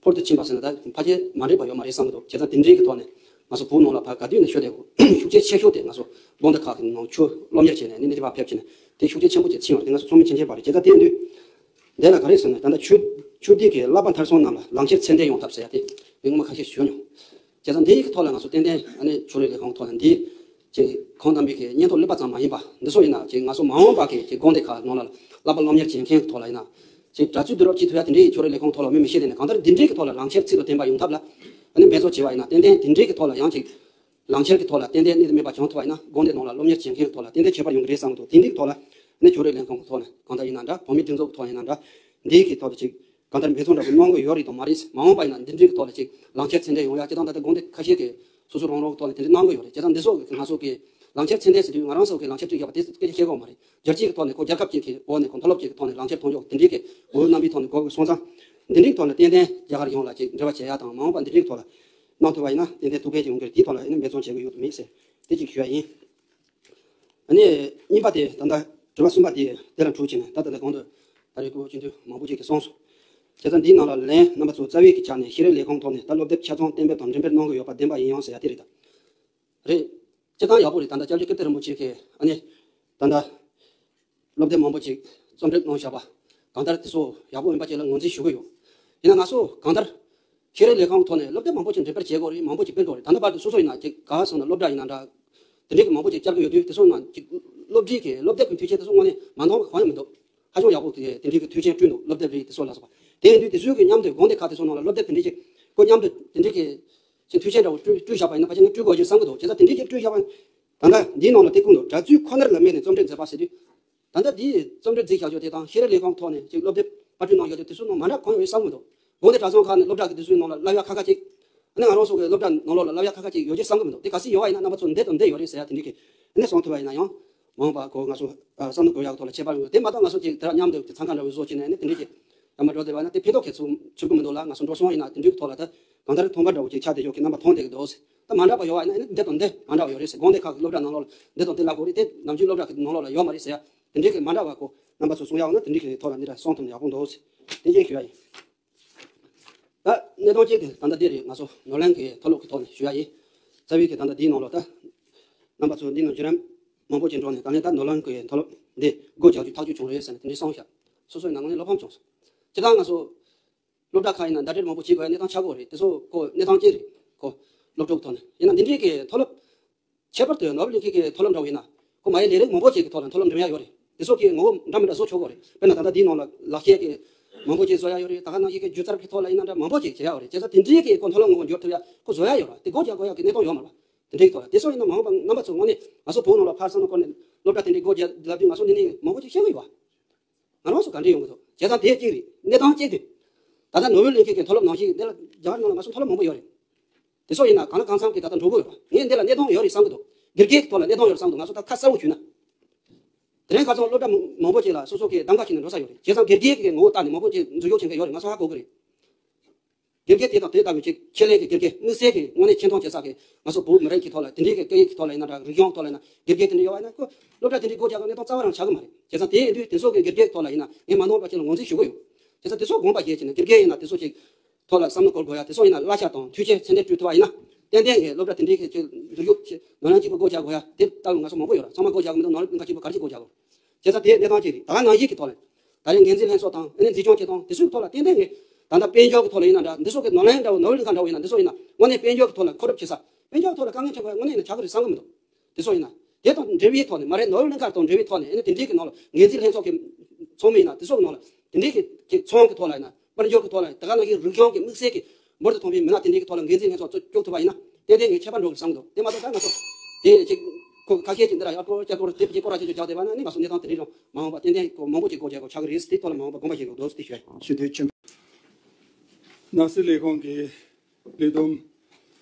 ཕོར་དུ་ཕྱིན་པ་ཟེར་ན་ད་ཕལ་ཆེར་མ་འགྲིག་པ་ཡོད་མ་རེད་བསམ་གྱི་འདུག་བྱས་ཙང་དེ་འདྲའི་གི་ཐོག་ནས་ང་ཚོ་བོད་ནང་ལ་ཕར་ག་དུས་ནས་ཤོད་བསྡད་དགོས་ཤུགས་རྐྱེན་ཆེ་ཤོས་དེ་ང་ཚོ་དགོན་སྡེ་ཁག་གི་ནང་ཆོས་སློབ་གཉེར་བྱས་ནས་ནི་འདི་ཕར་ཕེབས་བྱས་ནས་དེ་ཤུགས་རྐྱེན་ཆེན་པོ་ཅིག་ཕྱིན་ཡོད་རེད། ང་ཚོ་ཚོགས་མི་ཆེན་ཆེན་པ་རེད། བྱས་ཙང་དེ་ཡིན་དུས་འདི་ལ་ག་རེ་ཟེར་ན་ད་ལྟ་ཆོས་ཆོས་སྡེ་གི་བསླབ་པ་མཐར་སོན་རྣམས་ལ་ལག་འཁྱེར་ཚད་ལྡན་ཡོང་ཐབས་ཟེར་ཡ་དེ་མི་ངོ་མ་ཁ་ཤས་ཞུས་མྱོང་། བྱས་ཙང་འདིའི་གི་ཐོག་ལ་ང་ཚོ་ཏན་ཏན་ཨ་ནི་ཆོས་རིག་ལས་ཁུངས་ཐོག་ལ་འདི་ཅིག་ཁོང་རྣམ་པའི་གི་སྙན་ཐོ་བསླབ་པ་ཙམ་མ་ཡིན་པ་འདི་ཚོ་ཡིན་ན་ཅིག་ང་ཚོ་མ་འོངས་པ་གི་ཅིག་དགོན་སྡེ་ཁག་ནང་ལ་བསླབ་པ་སློབ་གཉེར་བྱེད་མཁན་གི་ཐོག་ལ་ཡིན་ན་ཅིག་གྲྭ་བཙུན་དུ་རོགས་ཅིག་ཐུབ་ཡ་དེ་འདྲའི་ཆོས་རིག་ལས་ཁུངས་ཐོག་ལ་མི་མི་ཤེས་དེ་ནས་གང་ལྟར་འདི་འདྲའི་གི་ཐོག་ལ་ལག་འཁྱེར་ཚིག་དང་ལྡན་པ་ཡོང་ཐབས་ལ་ཨ་ནི་འབད་བརྩོན་བྱས་པ་ཡིན་ན་ཏན་ཏན་དེ་འདྲའི་གི་ཐོག་ལ་ཡང་ཅིག་ལག་འཁྱེར་གི་ཐོག་ལ་ཏན་ཏན་གནད་དུ་སྨིན་པ་བྱུང་ཐུབ་པ་ཡིན་ན་དགོན་སྡེ་ནང་ལ་སློབ་གཉེར་བྱེད་མཁན་གི་ཐོག་ལ་ཏན་ཏན་ཁྱད་པར་ཡོང་གི་རེད་བསམ་གི་འདུག་དེ་འདྲའི་གི་ཐོག་ལ་ཨ་ནི་ཆོས་རིག་ལས་ཁུངས་གི་ཐོག་ནས་གང་ལྟར་ཡིན་ན་འདྲ་བོད་མིའི་སྒྲིག་འཛུགས་གི་ཐོག་ཡིན་ན་འདྲ་འདིའི་གི་ཐོག་ཏུ་ཅིག་གང་ལྟར་འབད་བརྩོན་འདྲ་པོ་གནང་གི་ཡོད་རེད་དང་མ་རེད། མ་འོངས་པ་ཡིན་ན་འདི་འདྲའི་གི་ཐོག་ལ་ཅིག་ལག་འཁྱེར་ཚད་ལྡན་ཡོང་ཡ་སྤྱིར་བཏང་ད་ལྟ་དགོན་སྡེ་ཁ་ཤས་ཀྱིས་སོ་སོ་རང་རང་གི་ཐོག་ནས་དེ་འདྲ་གནང་གི་ཡོད་རེད། བྱས་ཙང་འདི་སོགས་ཀྱི་ང་ཚོ་གི་ལག་འཁྱེར་ཚད་ལྡན་ཟེར་དུས་ང་རང་ཚོ་གི་ལག་འཁྱེར་སྤྲོད་ཡག་པ་དེ་སྐད་ཆ་བཤད་གི་ཡོད་མ་རེད། རྒྱལ་སྤྱིའི་གི་ཐོག་ནས་ཁོ་རྒྱལ་ཁབ་ཅིག་གི་འོག་ནས་ཁོ་མཐོ་སློབ་ཅིག་གི་ཐོག་ནས་ལག་འཁྱེར་ཐོན་ཆོག་དེ་འདྲའི་གི་འོས་རྣམ་པའི་ཐོག་ནས་དགོས་གི་སོང་ཙང་འདི་འདྲའི་གི་ཐོག་ལ་ཏན་ཏན་རྒྱ་གར་ཡོངས་ལ་ཅིག་འབྲེལ་བ་བྱེད་ཡ་དང་མ་འོངས་པ་འདི་འདྲའི་གི་ཐོག་ལ་གནང་ཐུབ་པ་ཡིན་ན་ཏན་ཏན་ཐུགས་ཕན་ཅིག་ཡོང་གི་རེད། དེའི་ཐོག་ལ་ཨ་ནི་འབད་བརྩོན་བྱེད་གི་ཡོད་དམ་མེད་ཟེར་དེ་ཅིག་ཞུ་ཡ་ཡིན། ཨ་ནི་གཉིས་པ་དེ་ད་ལྟ་དྲི་བ་གསུམ་པ་དེ་དེ་ལ་འཕྲོས་བྱས་ནས་ད་ལྟ་ད་གོང་དུ་ད་རེས་སྐུ་སྤྱི་འཐུས་མང་པོ་ཅིག་གིས་གསུངས་སོང་། བྱས་ཙང་འདིའི་ནང་ལ་ལན་རྣམ་པ་ཚོ་རྩ་བའི་གི་ཆ་ནས་ཤེས་རིག་ལས་ཁུངས་ཐོག་ནས་ད་སློབ་དེབ་ཆ་ཚང་གཏན་འབེབས་དང་འགྲེམས་སྤེལ་གནང་གི་ཡོད་པ་བདེན་པ་ཡིན་ཡང་ཟེར་ཡ་དེ་རེད་ད། རེད། སྤྱིར་བཏང་ཡག་པོ་རེད། ད་ལྟ་སྐྱབས་རྗེ་ཀིརྟི་རིན་པོ་ཆེ་གིས་ཨ་ནི་ད་ལྟ་སློབ་དེབ་མང་པོ་ཅིག་རྩོམ་སྒྲིག་གནང་བཞག་པ་གང་ལྟར་དེ་ཚོ་ཡག་པོ་ཡིན་པ་ཅིག་ལ་ངོས་འཛིན་ཞུ་གི་ཡོད། ཡིན་ན་ང་ཚོ་གང་ལྟར་ཤེས་རིག་ལས་ཁུངས་ཐོག་ནས་སློབ་དེབ་མང་པོ་ཅིག་འགྲེམས་སྤེལ་བྱེད་དགོས་རེད། མང་པོ་ཅིག་སྤེལ་དགོས་རེད། ད་ལྟ་བར་དུ་སོ་སོ་ཡིན་ན་ཅིག་ག་སོང་ན་སློབ་གྲྭ་ཡིན་ན་འདྲ། དེ་འདྲའི་གི་མང་པོ་ཅིག་བསྐྱར་གི་ཡོད་དུས་དེ་ཚོ་ནང་ཅིག་སློབ་ཁྲིད་ཀྱི་སློབ་དེབ་ཀྱི་མཐུན་རྐྱེན་དེ་ཚོ་དངོས་གནས་མ་འདང་བ་གང་ཡང་མི་འདུག་ཧ་ཅང་ཡག་པོ་དེ་དེ་འདྲའི་གི་མཐུན་རྐྱེན་བསྐྲུན་འདུག་སློབ་དེབ་རིགས་དེ་ཚོ་ལ་སོགས་པ། དེ་ཡིན་དུས་དེ་ཚོའི་གི་མཉམ་དུ་དགོན་སྡེ་ཁག་དེ་ཚོ་ནང་ལ་སློབ་དེབ་དེ་འདྲའི་ཅིག་ཁོ་མཉམ་དུ་དེ་འདྲའི་གི་ཅིག་མཐུན་རྐྱེན་འདྲ་བོ་བསྐྲུན་བསྐྲུན་བཞག་པ་ཡིན་ན་ཕལ་ཆེར་ངས་བསྐྲུན་དགོས་ཀྱི་བསམ་གི་འདུག་བྱས་ཙང་དེ་འདྲའི་ཅིག་བསྐྲུན་བཞག་པ་ཡིན། ད་ལྟ་འདིའི་ནང་ལ་དེ་བཀོད་འདུག་གྲྭ་བཙུན་ཁོ་ནར་ལ་དམིགས་ནས་རྩོམ་སྒྲིག་མཛད་པ་ཟེར་དུས། ད་ལྟ་འདིའི་རྩོམ་སྒྲིག་མཛད་བཞག་ཆོག་དེ་དང་ཤེས་རིག་ལས་ཁུངས་ཐོག་ནས་ཅིག་སློབ་དེབ་པར་སྐྲུན་གནང་ཡོད་དེ་དེ་ཚོ་ནང་མ་འདྲ་གང་ཡོད་བསམ་གི་འདུག་དགོན་སྡེ་གྲྭ་ཚང་ཁག་ནས་སློབ་གྲྭ་གི་དེ་ཚོའི་ནང་ལ་བསླབ་ཡག་ཁག་ཁག་ཅིག་ཨ་ནི་ང་རང་ཚོ་གི་སློབ་གྲྭ་ནང་ལོགས་ལ་བསླབ་ཡག་ཁག་ཁག་ཅིག་ཡོད་ཅེས་བསམ་གི་མི་འདུག་དེ་གལ་སྲིད་ཡོད་པ་ཡིན་ན་རྣམ་པ་ཚོ་འདི་དང་འདི་ཡོད་རེད་ཟེར་ཡ་དེ་འདྲའི་གི་ཨ་ནི་གསུང་ཐུབ་པ་ཡིན་ན་ཡང་མ་འོངས་པ་གོ་ང་ཚོ་བསམ་བློ་འཁོར་ཡག་གི་ཐོག་ལ་ཁྱད་པར་ཡོད་དེ་མ་གཏོགས་ང་ཚོ་ཅིག་དེ་ར་མཉམ་དུ་ཚང་ཁ་འདྲ་བོ་བཟོ་བྱས་ནས་ཨ་ནི་དེ་འདྲའི་གི་ལམ་པ་འགྲོ་བསྡད་པ་ན་དེ་ཕན་ཐོགས་གལ་ཆེ་ཆེ་གི་མི་འདུག་ལ། ང་ཚོ་འགྲོ་སོང་ཡིན་ན་དེ་འདྲའི་གི་ཐོག་ལ་ད་གང་ལྟར་མཐོང་པ་འདྲ་བོ་ཅིག་ཆགས་བསྡད་ཆོག་གི་རྣམ་པ་མཐོང་བསྡད་ཀྱི་འདུག་ད་མ་འདྲ་བ་ཡོད་པ་ཡིན་ན་ཨ་ནི་འདི་དང་འདི་མ་འདྲ་བ་ཡོད་རེད་ཟེར། དགོངས་དག་འདི་མ་འདྲ་བ་ཡོད་རེད་ཟེར། དགོན་སྡེ་ཁག་གི་སློབ་གྲྭ་ནང་ལོགས་ལ་འདི་དང་འདི་ལབ་དགོས་རེད། དེ་ནམ་རྒྱུན་སློབ་གྲྭ་གི་ནང་ལོགས་ལ་ཡོད་མ་རེད་ཟེར་ཡ་དེ་འདྲའི་གི་མ་འདྲ་བ་གོ་རྣམ་པ་ཚོ་གསུང་ཡག་ཡོད་ན་དེ་འདྲའི་གི་ཐོག་ལ་འདི་འདྲ་གསུང་ཐུབ་ན་ཡག་པོ་འདུག་ཟེར་དེ་འདྲའི་ཞུ་ཡ་ཡིན། ད་གནད་དོན་གཅིག་དེ་ད་ལྟ་འདི་རེད། ང་ཚོ་ནོར་གླིང་གི་མཐོ་སློབ་ཀྱི་ཐོག་ནས་ཞུ་ཡ་ཡིན། རྩ་བའི་གི་ད་ལྟ་འདིའི་ནང་ལོགས་ད་རྣམ་པ་ཚོ་འདི་ནང་བརྒྱུད་རིམ་མང་པོ་ཅིག་འགྲོ་ནས་ད་ལན་ད་ནོར་གླིང་གི་མཐོ་སློབ་འདི་སྒོ་རྒྱག་རྒྱུ་ཐག་གཅོད་བྱུང་རེད་ཟེར་ནས་དེ་འདྲའི་གསུངས་ཤག་སོ་སོའི་ནང་ནས་བློ་ཕམ་བྱུང་སོང་། སྤྱིར་བཏང་ང་ཚོ་སློབ་གྲྭ་ཁག་ཡིན་ན་ཟླ་སྒྲིལ་མང་པོ་བྱེད་དགོས་ཡ་གནས་སྟངས་ཆགས་ཀྱི་ཡོད་རེད། དེ་ཚོ་ཁོ་གནས་སྟངས་ཅན་རེད་ཁོ། སློབ་ཕྲུག་ཐོག་ནས་ཡིན་ན་འདི་འདྲའི་གི་མཐོ་སློབ་ཁྱད་པར་དུ་ནོར་བུ་གླིང་ཁའི་གི་མཐོ་སློབ་འདྲ་བོ་ཡིན་ན་ཁོ་མ་ཡི་ལས་རིགས་མང་པོ་ཅིག་གི་ཐོག་ལ་མཐོ་སློབ་འགྲིམ་ཡ་ཡོད་རེད། དེ་ཚོ་གི་ངོ་བོ་འདྲ་མི་འདྲ་བཟོ་ཆོག་གི་རེད། དཔེར་ན་ད་ལྟ་འདིའི་ནང་ལ་ལག་ཤེས་ཀྱི་མང་པོ་ཅིག་བཟོ་ཡ་ཡོད་རེད། ད་ག་ནང་བཞིན་གི་སྒྱུ་རྩལ་གི་ཐོག་ལ་ཡིན་ན་འདྲ་མང་པོ་ཅིག་བྱེད་ཡ་ཡོད་རེད། བྱས་ཙང་དེ་འདྲའི་གི་ཁོ་མཐོ་སློབ་ངོ་བོ་འགྱུར་ཐུབ་ཡ་ཁོ་བཟོ་ཡ་ཡོད་རེད། དེ་སྒོ་རྒྱག་དགོས་ཡ་གི་གནས་སྟངས་ཡོད་མ་རེད་པ། དེ་འདྲའི་ཐོག་ལ་དེ་ཚོ་ཡིན་ན་མ་འོངས་པ་རྣམ་པ་ཚོ་དངོས་གནས་ང་ཚོ་བོད་ནང་ལ་ཕར་བསམ་བློ་བསྐོར་ནས་སློབ་གྲྭ་དེ་འདྲའི་སྒོ་རྒྱག་ལབ་དུས་ང་ཚོ་འདི་ནས་མང་པོ་ཅིག་ཤེས་ཀྱི་ཡོད་པ། ང་རང་ཚོ་ག་འདྲས་ཡོང་གི་འདུག་བྱས་ཙང་དེ་གཅིག་རེད། གནས་སྟངས་གཅིག་དེ། ད་ལྟ་ནོར་བུ་གླིང་ཁའི་གི་མཐོ་སློབ་ནང་བཞིན་འདི་ལ་རྒྱ་གར་ནང་ལ་ང་ཚོ་མཐོ་སློབ་མང་པོ་ཡོད་རེད། དེ་ཚོ་ཡིན་ན་གང་ལ་གང་འཚམ་གི་ད་ལྟ་འགྲོ་གི་ཡོད་རེད། ངས་འདི་ལ་གནས་སྟངས་ཡོད་རེད་བསམ་གི་འདུག་དགེ་རྒན་གྱི་ཐོག་ལ་གནས་སྟངས་ཡོད་རེད་བསམ་གི་འདུག་ང་ཚོ་ད་ཁ་གསལ་པོ་ཞུས་ན། དེ་རིང་ཁ་སང་སློབ་གྲྭ་མང་པོ་ཅིག་ལ་སོ་སོ་གི་གདམ་ག་བྱས་ནས་འགྲོ་ས་ཡོད་རེད། བྱས་ཙང་དགེ་རྒན་གྱི་ངོ་བོ་བལྟས་ནས་མང་པོ་ཅིག་འཛུལ་ཞུགས་བྱེད་མཁན་ཡོད་རེད། ང་ཚོ་ཧ་གོ་གི་རེད། དགེ་རྒན་དེ་དང་དེ་ལྟ་བུའི་ཅིག་ཆེད་ལས་ཀྱི་དགེ་རྒན་དམིགས་བསལ་གྱི་དངོས་གནས་ཆེ་མཐོང་བྱེད་ས་གི་ང་ཚོ་བོད་མི་རིགས་ཀྱི་ཐོག་ལ་དེ་འདྲའི་གི་སྐད་ཡིག་གི་ཐོག་ལ་ཡིན་ན་འདྲ་རིག་གཞུང་ཐོག་ལ་ཡིན་ན་དགེ་རྒན་དེ་འདྲ་ཡོད་པ་ཡིན་ན་ཁོ་སློབ་གྲྭ་དེ་འདྲའི་སྒོ་རྒྱག་གི་གནས་སྟངས་རྩ་བ་རང་ཆགས་ཀྱི་མ་རེད། བྱས་ཙང་དེ་ཡིན་དུས་དེ་ཚོ་གི་དགེ་རྒན་ཐོག་ལ་ཡིན་ན་ངས་མ་འདང་བ་ཅིག་ལ་ངོས་འཛིན་ཞུ་གི་ཡོད། བྱས་ཙང་དེ་ཚོ་དགོངས་པ་བཞེས་བྱས་ནས་དགེ་རྒན་ཡིན་ན་དེ་ཚོ་ཅིག་ཐོག་ལ་བསམ་བློ་འཁོར་དགོས་ཡ་དེ་ཚོ་ཡིན་ན་གླ་ཆ་དང་འཐུས་ཤོར་ཚད་ལྡན་སྤྲོད་ཐུབ་པ་ཡིན་ན་ཏན་ཏན་གི་སློབ་གྲྭ་དེ་འདྲའི་གི་ཅིག་འཛུལ་ཞུགས་ནོར་ལན་གཅིག་པུ་སྒོ་རྒྱག་དགོས་ཡ་དེ་ལྟ་བུ་ང་ཚོ་མང་པོ་ཡོད་ར། ཚང་མ་སྒོ་རྒྱག་གི་མི་འདུག་ནོར་ལན་གཅིག་པུ་ག་རེ་ཅིག་སྒོ་རྒྱག་དགོས། བྱས་ཙང་དེ་གནས་སྟངས་ཅིག་རེད། ད་ག་ནང་བཞིན་གྱི་ཐོག་ལ་ད་རེས་འགན་འཛིན་ལྷན་ཚོགས་དང་ཨ་ནི་འཛིན་སྐྱོང་བྱེད་སྟངས་དེ་ཚོའི་ཐོག་ལ་ཏན་ཏན་གྱི་ད་ལྟ་དཔལ་འབྱོར་གྱི་ཐོག་ལ་ཡིན་ན་འདྲ་འདི་ཚོ་གི་ནོར་ལན་འདྲ་བོ་ནོར་བུ་གླིང་ཁ་འདྲ་བོ་ཡིན་ན་འདི་ཚོ་ཡིན་ན་དངོས་གནས་དཔལ་འབྱོར་གྱི་ཐོག་ལ་མཁོ་སྒྲུབ་བྱེད་ས་དཔལ་འབྱོར་གྱི་ཐོག་ལ་དཀའ་ངལ་འཕྲད་དགོས་ཡ་དངོས་གནས་ཡིན་ན་ཆགས་ཀྱི་རེད་བསམ་གི་མི་འདུག་དེ་ཚོ་ཡིན་ན་དེ་དང་འབྲེལ་བའི་ཐོག་ནས་མ་རེད་ནོར་བུ་གླིང་ཁ་དང་འབྲེལ་བའི་ཐོག་ནས་ཨ་ནི་དེ་འདྲའི་གི་ནང་ལ་འགན་འཛིན་ལྷན་ཚོགས་ཀྱི་ཚོགས་མི་ཡིན་ན་འདྲ་འདི་ཚོ་གི་ནང་ལ་དེ་འདྲའི་གི་ཅིག་ཚོང་གི་ཐོག་ལ་ཡིན་ན། དཔལ་འབྱོར་གྱི་ཐོག་ལ་ད་ག་ནང་བཞིན་རིག་གཞུང་གི་དམིགས་བསལ་གྱི་འབུར་དུ་ཐོན་པའི་མི་སྣ་དེ་འདྲའི་གི་ཐོག་ལ་འགན་འཛིན་ལྷན་ཚོགས་བཙུགས་ཐུབ་པ་ཡིན་ན་ཏན་ཏན་ངས་ཁྱད་པར་འགྲོ་གི་བསམ་གི་འདུག་དེ་མ་གཏོགས་ད་ང་ཚོ་དེ་ཅིག་ཁོ་ཁ་ཤས་ཅིག་འདི་ལ་ཡར་སྐོར་བསྐྱར་སྐོར་དེབ་ཀྱི་སྐོར་ར་ཅིག་ཅིག་རྒྱག་བསྡད་པ་ན་ནི་ང་ཚོ་གནས་སྟངས་དེ་འདྲའི་རང་མ་འོངས་པ་ཏན་ཏན་ཁོ་མང་པོ་ཅིག་སྒོ་རྒྱག་དགོས་ཆགས་ཀྱི་རེད། དེ་ཐོག་ལ་མ་འོངས་པ་དགོངས་པ་བཞེས་དགོས་འདུག་དེ་ཞུ་ཡ་ཡིན། ཞུ་འདོད་ཆེན་པོ། ནང་སྲིད་ལས་ཁུངས་ཀྱི་ལས་བསྡོམས་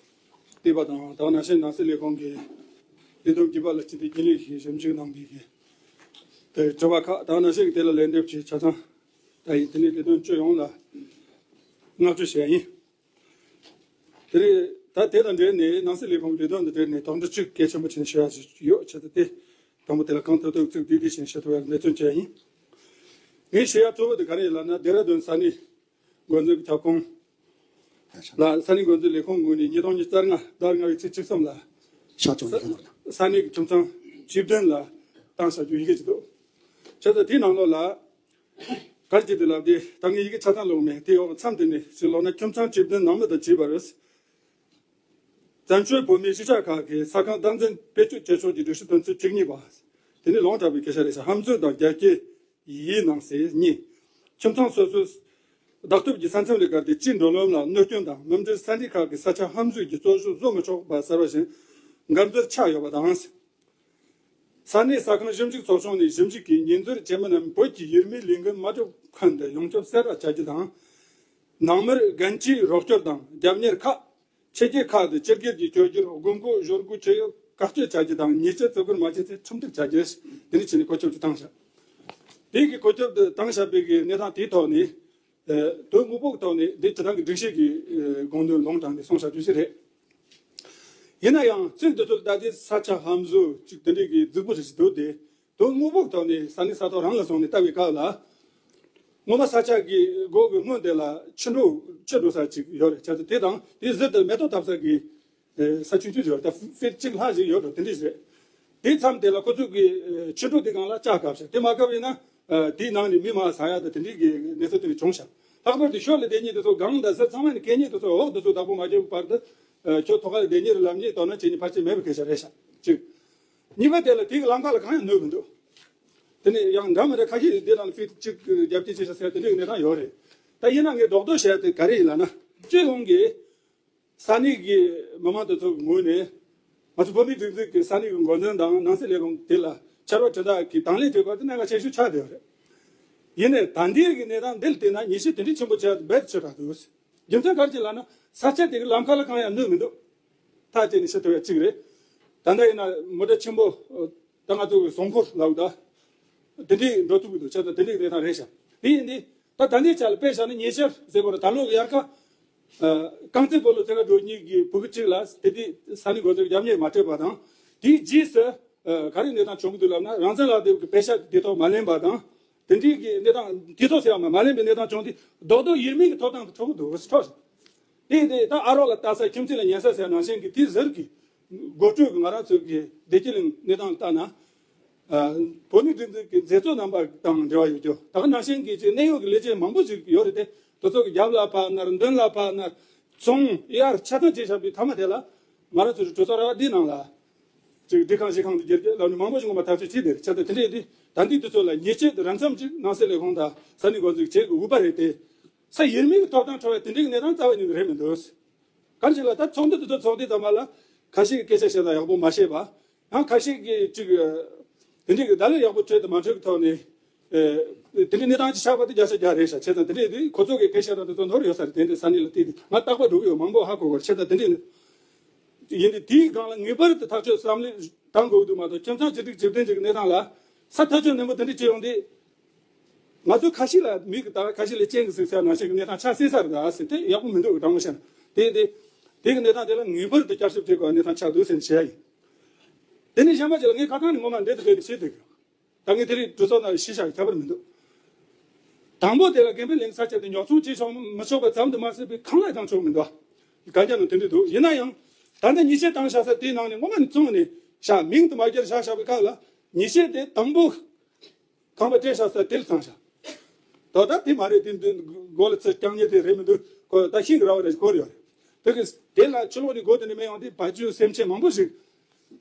བལྟས་པ་དང་ད་ག་ནང་བཞིན་ནང་སྲིད་ལས་ཁུངས་ཀྱི་ལས་བསྡོམས་བརྒྱུད་པ་ལ་བརྟེན་ཏེ་རྒྱུན་ལས་ཀྱིས་ཞིབ་འཇུག་གནང་པའི་གི་དེ་དྲི་བ་ཁག་ད་ག་ནང་བཞིན་གྱི་དེ་ལ་ལན་འདེབས་ཀྱི་ཆ་ཚང་ད་ཡིན། དེ་ནས་ལས་དོན་སྤྱི་ཡོངས་ལ་བསྔགས་བརྗོད་བྱས་ཡིན། དེ་རེད། ད་དེ་དང་འབྲེལ་ནས་ནང་སྲིད་ལས་ཁུངས་ལས་དོན་དང་འབྲེལ་ནས་དོགས་འདྲི་གཅིག་གལ་ཆེན་པོ་ཆེ་ནས་ཞུ་ཡ་ཞིག་ཡོད་ཆེད་དུ་དེ་དང་པོ་དེ་ལ་གང་ཐུབ་ཐུབ་ཚིག་བསྡུས་བསྡུས་ཤིང་ཞུ་ཐུབ་པའི་འབད་བརྩོན་བྱས་ཡིན། ངས་ཞུ་ཡ་གཙོ་བོ་དེ་ག་རེ་ཡིན་ལབ་ན་ལྡེ་ར་ལྡུན་ས་གནས་འགོ་འཛིན་གྱི་ཁྱབ་ཁོངས་ལ་ས་གནས་འགོ་འཛིན་ལས་ཁུངས་ངོས་ནས་ཉིས་སྟོང་ཉི་ཤུ་རྩ་ལྔ་ཟླ་ལྔ་པའི་ཚེས་བཅུ་གསུམ་ལ་ཤར་བྱུང་ཡོད་ཀྱི་ས་གནས་ཀྱི་ཁྱིམ་ཚང་བཅུ་བདུན་ལ་བཏང་བཞག་རྒྱུ་ཡི་གེ་ཅིག་འདུག་བྱས་ཙང་དེའི་ནང་ལོགས་ལ། ག་རེ་བྱས་ཏེ་ལབ་དུས་ད་ངས་ཡི་གེ་ཆ་ཚང་ཀློག་མེད། དེ་འོག་མཚམས་དེ་ནས་ཅིག་ཀློག་ན། ཁྱིམ་ཚང་བཅུ་བདུན་ནང་མི་དང་བཅས་པར། བཙན་བྱོལ་བོད་མིའི་གཞིས་ཆགས་ཁག་གི་ས་ཁང་བདག་འཛིན་བེད་སྤྱོད་བྱེད་ཕྱོགས་ཀྱི་སྒྲིག་གཞི་དོན་ཚན་བཅུ་གཉིས་པ། དེ་ནི་ལོང་དྲགས་པའི་སྐད་ཆ་རེད་ཟེར། ཧམ་འཛུལ་དང་རྒྱ་སྐྱེད་ཡིན་གནང་ཟེར། གཉིས། ཁྱིམ་ཚང་སོ་སོའི་བདག་སྟོབས་ཀྱི་ས་མཚམས་ལས་བརྒལ་ཏེ་སྤྱིའི་འགྲོ་ལམ་ལ་གནོད་སྐྱོན་དང་། མུ་འབྲེལ་ས་འདི་ཁག་གི་ས་ཆ་ཧམ་འཛུལ་གྱི་རྩོད་གཞི་བཟོ་མི་ཆོག་པ་གསར་བ་བཞིན་འགབ་འཛེར་ཆགས་ཡོད་པ་དང་། ས་གནས་ས་ཁང་ཞིབ་འཇུག་ཚོགས་ཆུང་ནས་ཞིབ་འཇུག་གིས་ཉེས་འཛུགས་བྱས་མིན་རྣམས་བོད་ཀྱི་ཡུལ་མིའི་ལས་འགུལ་མ་འགྲུབ་མཁན་དུ་ཡོངས་ཁྱབ་གསལ་བསྒྲགས་བྱ་རྒྱུ་དང་། ནང་མིར་རྒན་གྱིས་རོགས་སྐྱོར་དང་རྒྱབ་གཉེར་ཁག་ཕྱི་རྒྱལ་ཁག་ཏུ་སྤྱི་སྒེར་གྱི་བསྐྱོད་རྒྱུར་དགོས་མཁོ་ཞོར་འགུལ་བྱེད་ཡོད་བཀག་སྐྱིལ་བྱ་རྒྱུ་དང་ཉེས་ཆད་བཙུགས་སྐུལ་མ་བྱས་ཚེ་ཁྲིམས་གཏུག་བྱ་རྒྱུ། དེ་ནི་ཕྱི་ནས་བཀོད་ཁྱབ་ཏུ་བཏང་བཞག་དེ་གི་བཀོད་ཁྱབ་ཏུ་བཏང་བཞག་པའི་གི་གནས་སྟངས་དེའི་ཐོག་ནས། དོན་དངོས་པོའི་ཐོག་ནས་འདི་སྤྱི་བཏང་གི་སྒྲིག་གཞི་གི་དགོངས་དོན་ལུང་དྲངས་ཏེ་གསུངས་བཞག་རྒྱུ་ཞིག་རེད། ཡིན་ན་ཡང་ཚིག་འདི་ཚོར་ལྟ་དུས་ས་ཆ་ཧམ་བཟོ་ཅིག་དེ་འདྲའི་གི་རྫིག་པོ་ཞིག་འདུག་སྟེ། དོན་དངོས་པོའི་ཐོག་ནས་ས་གནས་ས་ཐོག་རང་ལ་སོང་ནས་ལྟ་བའི་སྐབས་ལ། སྔོན་མ་ས་ཆ་གི་སྒོ་གི་སྔོན་དེ་ལ་ཕྱི་འགྲོ་ཕྱི་འགྲོ་ས་ཅིག་ཡོད་རེད། བྱས་ཙང་དེ་དང་དེའི་ཟུར་དུ་མེ་ཏོག་བཏབ་ས་གི་ས་ཆུང་ཆུང་ཞིག་ཡོད་རེད། ད་ཧྥིཊ་གཅིག་ལྷག་ཞིག་ཡོད་འགྲོ་དེ་འདྲ་ཞིག་རེད། དེའི་མཚམས་དེ་ལ་ཁོ་ཚོས་གི་ཕྱི་དྲོ་དེ་སྒང་ལ་ལྕགས་བཀབ་ཤག་དེ་མ་བཀབ་ཡིན་ན་དེའི་ནང་ནས་མི་མར་ཟ་ཡ་དང་དེ་འདྲའི་གི་གནས་ཚུལ་དེ་འདྲ་བྱུང་ཤག་ལྷག་པར་དུ་ཤོར་ལ་བསྡད་མཁན་དེ་ཚོ་སྒང་དང་ཟུར་ཚང་མ་ནས་འཁེལ་མཁན་དེ་ཚོ་འོག་དེ་ཚོ་བདག་པོ་མ་བྱས་བར་དུ་ཁྱོད་ཐོག་ཁ་ལ་བསྡད་མཁན་རེད་ལབ་མཁན་དོ་སྣང་བྱེད་མཁན་ཕལ་ཆེར་མེད་པའི་སྐད་ཆ་རེད་ཤག་གཅིག་གཉིས་པ་དེ་ལ་དེའི་ལམ་ཁ་ལ་གང་ཡང་གནོད་མི་འདུག་དེ་ནས་ཡང་འདྲ་མི་འདྲ་ཁ་ཤས་ཤིག་དེ་ནང་ཧྥིཊ་གཅིག་རྒྱབ་སྐྱེལ་བྱེད་ཤག་ཟེར་དེ་འདྲའི་གནས་སྟངས་ཡོད་རེད། ད་ཡིན་ན་ངས་རྡོག་རྡོག་བཤད་དེ་ག་རེ་ཡིན་ལབ་ན། སྤྱི་ཡོངས་ཀྱི་ས་གནས་ཀྱི་མི་མང་དེ་ཚོ་གི་ངོས་ནས་ ང་ཚོ་བོད་མིའི་སྒྲིག་འཛུགས་ཀྱི་ས་གནས་ཀྱི་འགོ་འཛིན་དང་ནང་སྲིད་ལས་ཁུངས་དེ་ལ་ཕྱར་བ་གྲུ་འདེགས་ཀྱིས་དང་ལེན་བྱེད་དགོས་དེ་གནད་འགག་ཆེ་ཤོས་ཆགས་བསྡད་ཡོད་རེད། ཡིན་ནའི་ད་ལྟའི་གི་གནས་སྟངས་འདི་ལ་བལྟས་ན་ཉེས་ཆད་དེ་འདྲའི་ཆེན་པོ་བྱས་རྦད་དེ་ཆེ་དྲགས་འདུག་རྒྱུ་མཚན་ག་རེ་ཅིག་ལབ་ན་ས་ཆ་དེ་གི་ལམ་ཁ་ལ་གང་ཡང་གནོད་མི་འདུག་ཐག་བཅད་ནས་བཤད་ཐུབ་ཡ་གཅིག་རེད། ད་ལྟ་ཡིན་ན་མོ་ཊ་ཆེན་པོ་ད་ང་ཚོ་གི་ཟོག་འཁོར་ལབ་ད་དེ་འདྲའི་འགྲོ་ཐུབ་ཀྱི་འདུག་བྱས་ཙང་དེ་འདྲའི་གནས་སྟངས་རེད་ཤག་དེ་ཡིན་དུས་ད་ད་ལྟའི་ཆ་ལ་དཔེ་བཞག་ན་ཉེ་ཆར་ཟེར་དགོས་རེད། ད་ལོ་གི་དབྱར་ཁ་རྐང་རྩེད་སྤོ་ལོ་རྩེད་གར་འགྲོ་མཁན་གྱི་བུ་གུ་གཅིག་ལ་དེ་དུས་ས་གནས་འགོ་འཛིན་རྒྱབ་གཉེར་མ་སྤྲད་པ་དང་དེའི་རྗེས་སུ་ག་རེ་གནས་སྟངས་བྱུང་གི་འདུག་ལབ་ན་རང་བཙན་ལག་དེབ་ཀྱི་པེ་ཤག་དེ་ཐོག་མ་ལེན་པ་དང་། དེ་འདྲའི་གི་གནས་སྟངས་དེ་ཐོག་ཟེར་ཡང་མ་མ་ལེན་པའི་གནས་སྟངས་བྱུང་སྟེ་རྡོག་རྡོག་ཡུལ་མིའི་གི་ཐོབ་ཐང་དུ་འགྲོ་གི་འདུག་ཟེར་ཐོག་རེད། དེ་དེ་ད་ཨ་རོགས་ལ་ལྟ་ས་ཁྱིམ་མཚེས་ལ་ཉན་ས་ཟེར་ནང་བཞིན་གི་དེ་ཟུར་གི་འགོ་ཁྲིད་གི་ང་རང་ཚོ་གི་བདེ་སྐྱིད་གླིང་གནས་སྟངས་ལྟ་ན། ཨ་བོད་མིའི་སྒྲིག་འཛུགས་ཀྱི་མཛད་གཙོ་རྣམ་པ་དང་འབྲེལ་བ་ཡོད་རྒྱུ་ད་ག་ནང་བཞིན་གི་ཅིག་གནད་ཡོད་གི་ལས་བྱེད་མང་པོ་ཞིག་ཡོད་རེད་དེ། དེ་ཚོ་གི་རྒྱབ་ལ་ཕར་ནར་མདུན་ལ་ཕར་ནར་ཚོང་གཡར་ཆ་ཚང་བྱས་བཞག་པའི་མཐའ་མ་དེ་ལ་ང་རང་ཚོའི་གྲོས་ཚོགས་ར་བ་འདིའི་ནང་ལ། ཅིག་སྒྲིག་ཁང་བཞི་ཁང་དུ་བསྒྱུར་རྒྱུ་ལ་ནི་མང་པོ་ཞིག་ངོ་མ་ཐག་གཅོད་བྱས་ཏེ་རེད། བྱས་ཙང་དེ་འདྲས་དེ་ད་འདི་དུས་ཚོད་ལ་ཉེས་ཆད་དེ་རན་ཙམ་ཅིག་ནང་སྲིད་ལས་ཁུངས་དང་ས་གནས་འགོ་འཛུགས་བྱེད་དགོས་པ་རེད་དེ། ས་ཡུལ་མིའི་ཐོབ་ཐང་འཕྲོག་པའི་དེ་འདྲའི་གནས་སྟངས་རྩ་བ་ཉིད་ནས་རེད་མི་འདུག་གང་ཅི་ལ་ད་ཚོགས་འདུ་དེ་ཚོ་ཚོགས་དུས་ཙམ་པ་ལ་ཁ་ཤས་ཀྱི་སྐད་ཆ་བཤད་སྟངས་ཡག་པོ་མ་བཤད་པ། ཡང་ཁ་ཤས་ཀྱིས་ཅིག་དེ་འདྲའི་གི་བརྡ་ལན་ཡག་པོ་སྤྲོད་དང་མ་སྤྲོད་ཀྱི་ཐོག་ནས། དེ་འདྲའི་གནས་སྟངས་ཅིག་ཆགས་པ་དེ་བརྒྱ་ཆ་བརྒྱ་རེད་ཤག་བྱས་ཙང་དེ་འདྲས་དེ་ཁོ་ཚོ་གི་སྐད་ཆ་དང་དེ་ཚོ་ནོར་ཡོད་ས་རེད། དེ་འདྲའི་ས་གནས་ལ་བལྟས་ཏེ་ང་རྟག་པར་འགྲོ་གི་ཡོད། མང་པོ་ཧ་གོ་གི་རེད། བྱས་ཙང་དེ་འདྲས་ཡིན་དུས་དེའི་སྒང་ལ་ངེས་པར་དུ་ཐག་གཅོད་བསམ་བློ་བཏང་དགོས་ཀྱི་འདུག་མ་གཏོགས་ཁྱིམ་ཚང་བཅུ་དྲུག་བཅུ་བདུན་ཅིག་གི་གནས་སྟངས་ལ་ས་ཐག་གཅོད་ནན་པོ་དེ་འདྲས་བྱས་ཡོང་དུས་ང་ཚོ་ཁ་ཤས་ལ་མིག་གིས་ལྟ་ཁ་ཤས་ལ་སྤྱན་གྱིས་གཟིགས་ས་ནང་བཞིན་གྱི་གནས་སྟངས་ཆགས་སྲིད་ས་རེད་ཟེར་དེ་ཡག་པོ་མི་འདུག་དྲང་མོ་བཤད་ན། དེ་དེ་དེ་གི་གནས་སྟངས་དེ་ལ་ངེས་པར་དུ་བསྐྱར་ཞིབ་བྱེད་དགོས་གནས་སྟངས་ཆགས་འདུག་ཟེར་ནས་བཤད་ཡ་ཡིན། དེ་ནས་གཞན་པ་ཅིག་ལ་ངས་ཁ་སང་ནས་ངོ་མ་འདྲེ་དུ་འདྲེ་དུ་བྱེད་འདུག་ད་ངས་དེ་རིང་གྲོས་ཚོགས་ནང་ཞུས་བཞག་ཁྱད་པར་མི་འདུག་དང་པོ་དེ་ལ་དགེ་འཕེལ་གླིང་ས་ཆ་དེ་ཉོ་ཚོང་བྱེད་ཆོག་མི་ཆོག་པ་ཙམ་དུ་མ་ཟད་པའི་ཁང་གླ་བཏང་ཆོག་མི་འདུག་གན་རྒྱ་ནང་དེ་འདྲ་འདུག་ཡིན་ན་ཡང་ད་ལྟ་ཉེས་ཆད་བཏང་བཞག་ས་དེའི་ནང་ནས་ངོ་མ་ནས་བཙོང་ནས་བཞག་མིང་དུ་མ་བསྒྱུར་བཞག་བཞག་པའི་སྐབས་ལ་ཉེས་ཆད་དེ་དང་པོ་ཁང་པ་སྤྲད་བཞག་ས་དེ་ལ་བཏང་བཞག་ད་ལྟ་དེ་མ་རེད། དེ་འདི་མགོ་ལ་ཚིག་རྐྱང་ཉེས་དེ་རེད་མི་འདུག་ཁོ་ད་ཤིང་གི་ར་བ་རེ་ཞིག་བསྐོར་ཡོད་རེད། དེ་གི་དེ་ལ་ཕྱི་ལོགས་ནས་སྒོ་དེ་ནས་མེད་ཡོང་དུས་བ་ཕྱུགས་སེམས་ཅན་མང་པོ་ཞིག་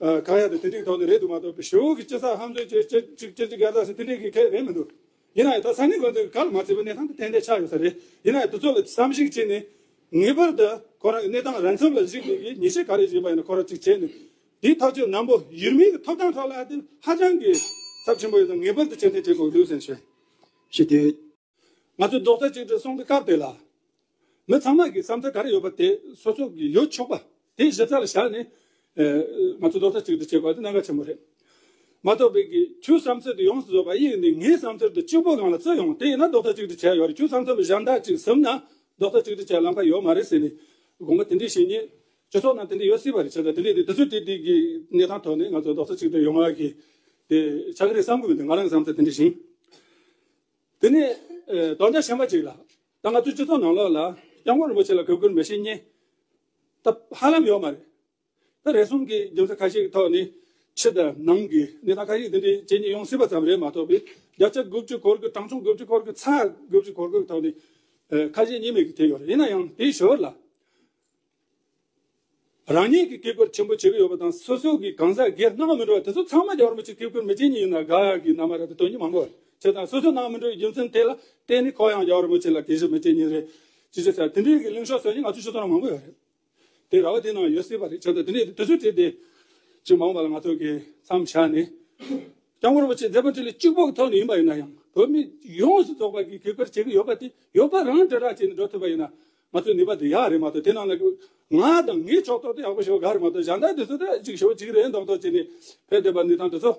ཨ་གང་ཡག་དང་དེ་འདྲའི་ཐོག་ནས་རེད་འདུག་མ་གཏོགས་པའི་ཞེ་པོ་གི་སྤྱི་ཚོགས་ཧམ་བཟོས་བྱས་སྤྱི་གཅིག་སྤྱི་གཅིག་རྒྱལ་ས་སུ་དེ་འདྲའི་གི་གལ་རེད་མི་འདུག་ཡིན་ན་ཡང་ད་ས་གནས་འགོ་འཛིན་གལ་མ་བརྩི་བའི་གནས་སྟངས་དེ་ཏན་ཏན་ཆགས་ཡོད་ས་རེད། ཡིན་ན་ཡང་དེ་ཚོ་ལ་བསམ་གཞིག་བྱས་ནས་ངེས་པར་དུ་ཁོ་རང་གི་གནས་སྟངས་རན་ཚབ་ལ་གཞིགས་ནས་ཉེས་ཆད་ག་རེ་བཞག་པ་ཡིན་ན་ཁོ་རང་གཅིག་བྱས་ནས་དེའི་ཐག་གཅོད་ནན་པོ་ཡུལ་མིའི་གི་ཐོབ་ཐང་ཐོག་ལ་དེ་ཧ་ཅང་གི་ཚབས་ཆེན་པོ་ཡོད་ཙང་ངེས་པར་དུ་ཕྱིར་འཐེན་བྱེད་དགོས་འདུག་ཟེར་ཞུ། ཞུ་དེ། ང་ཚོས་རྡོག་རྩ་གཅིག་སྒྲིལ་གསུང་གི་སྐབས་དེ་ལ། མི་ཚང་མ་གི་བསམ་ཚུལ་ག་རེ་ཡོད་པ་དེ་སོ་སོ་གི་ཡོད་ཆོག་པ་དེ་གཞི་རྩ་ལ་བཞག་ནས། ཨེ། ང་ཚོ་རྡོག་རྩ་གཅིག་སྒྲིལ་བྱེད་དགོས་དེ་གནད་འགག་ཆེན་པོ་རེད། མ་གཏོགས་པའི་གི་ཁྱོད་བསམ་ཚུལ་དེ་ཡོངས་སུ་རྫོགས་པ་ཡིན་ནི་ངའི་བསམ་ཚུལ་དེ་གཅིག་པོ་སྒང་ལ་བརྩི་ཡོང་དེ་ཡིན་ན་རྡོག་རྩ་གཅིག་སྒྲིལ་བྱས་ཡོད་རེད། ཁྱོད་བསམ་ཚུལ་ལ་གཞན་དག་ཅིག་ཟིན་ན་རྡོག་རྩ་གཅིག་སྒྲིལ་བྱས་ལམ་ཁ་ཡོད་མ་རེད་ཟེར་ནས་དགོངས་པ་དེ་འདྲའི་བཞེས་མཁན་སྤྱི་ཚོགས་ནང་དེ་འདྲ་ཡོད་སྲིད་པ་རེད། བྱས་ཙང་དེ་འདྲའི་དེ་དེ་ཚོ་དེ་དེ་གི་གནས་སྟངས་ཐོག་ནས་ང་ཚོ་རྡོག་རྩ་གཅིག་སྒྲིལ་ཡོང་བ་གི་དེ་ཆགས་ཀྱི་རེད་བསམ་གི་མི་འདུག་ང་རང་གི་བསམ་ཚུལ་དེ་འདྲ་ཞིག་དེ་ནས་ཨེ། དོན་དག་གཞན་པ་ཅིག་ལ། ད་ང་ཚོའི་སྤྱི་ཚོགས་ནང་ལོགས་ལ་སྐྱབས་མགོན་རིན་པོ་ཆེ་ལ་གུས་བཀུར་མི་བྱེད་མཁན་ད་ཧ་ལམ་ཡོད་མ་རེད། ད་རེ་ཟུང་གི་རྒྱུ་མཚན་ཁ་ཤས་ཀྱི་ཐོག་ནས་ཕྱི་དང་ནང་གི་གནས་སྟངས་ཁ་ཤས་དེ་འདྲའི་བྱེད་མཁན་ཡོང་སྲིད་པ་ཙམ་རེད་མ་གཏོགས་པའི་བརྒྱ་ཆ་དགུ་བཅུ་འཁོར་གི་གྲངས་ཆུང་དགུ་བཅུ་འཁོར་གི་ཚ་དགུ་བཅུ་འཁོར་གི་ཐོག་ནས་ཨེ། ཁ་ཞེ་གཉིས་མེད་ཀྱི་དེ་ཡོད་རེད། ཡིན་ན་ཡང་དེའི་ཞོར་ལ། རང་ཉིད་ཀྱི་གུས་བཀུར་ཆེན་པོ་བྱེད་ཀྱི་ཡོད་པ་དང་སོ་སོ་གི་གང་ཟག་སྒེར་སྣང་མི་འགྲོ་བ་དེ་ཚོ་ཚང་མ་རྒྱལ་བ་རིན་པོ་ཆེ་གུས་བཀུར་མི་བྱེད་མཁན་ཡིན་ན་དགའ་ཡག་གི་རྣམ་པ་རེད་དེ་སྟོན་མཁན་མང་པོ་རེད། བྱས་ཙང་སོ་སོ་སྣང་མི་འགྲོ་བའི་རྒྱུ་མཚན་དེ་ལ་བརྟེན་ནས་ཁོ་ཡང་རྒྱལ་བ་རིན་པོ་ཆེ་ལ་དགེ་བཤེས་མི་བྱེད་མཁན་རེད་ཅི་ཞིག་ཟེར་དེ་འདྲའི་གི་གླེང་ཕྱོགས་བཟོ་མཁན་ང་ཚོའི་སྤྱི་ཚོགས་ནང་མང་པོ་ཡོད་རེད། དེ་ར་བ་དེ་ནང་ཡོད་སྲིད་པ་རེད། བྱས་ཙང་དེ་འདྲའི་དུས་ཚོད་དེ་དེ་ཅིག་མང་བ་ལ་ང་ཚོ་གི་མཚམས་བཞག་ནས། སྐྱབས་མགོན་རིན་པོ་ཆེ་མཛད་པ་འཕྲིན་ལས་གཅིག་པོ་གི་ཐོག་ནས་ཡིན་པ་ཡིན་ན་ཡང་བོད་མི་ཡོངས་སུ་རྫོགས་པ་གིས་གུས་བཀུར་བྱེད་ཀྱི་ཡོད་པ་དེ་ཡོད་པ་རང་དྲིལ་བསྒྲགས་བྱས་ནས་འགྲོ་ཐུབ་པ་ཡིན་ན་ང་ཚོའི་ནུས་པ་དེ་ཡག་རེད་མ་གཏོགས་དེ་ནང་ལ་ང་དང་ངའི་ཕྱོགས་གཏོགས་དེ་ཡག་པོ་ཞེ་པོ་དགའ་རེད་མ་གཏོགས་གཞན་དག་དེ་ཚོ་དེ་ཅིག་ཞེ་པོ་ཅིག་རེད་མདོག་མདོག་བྱས་ནས་ཕེབས་བསྡད་པ་འདི་དང་དེ་ཚོ་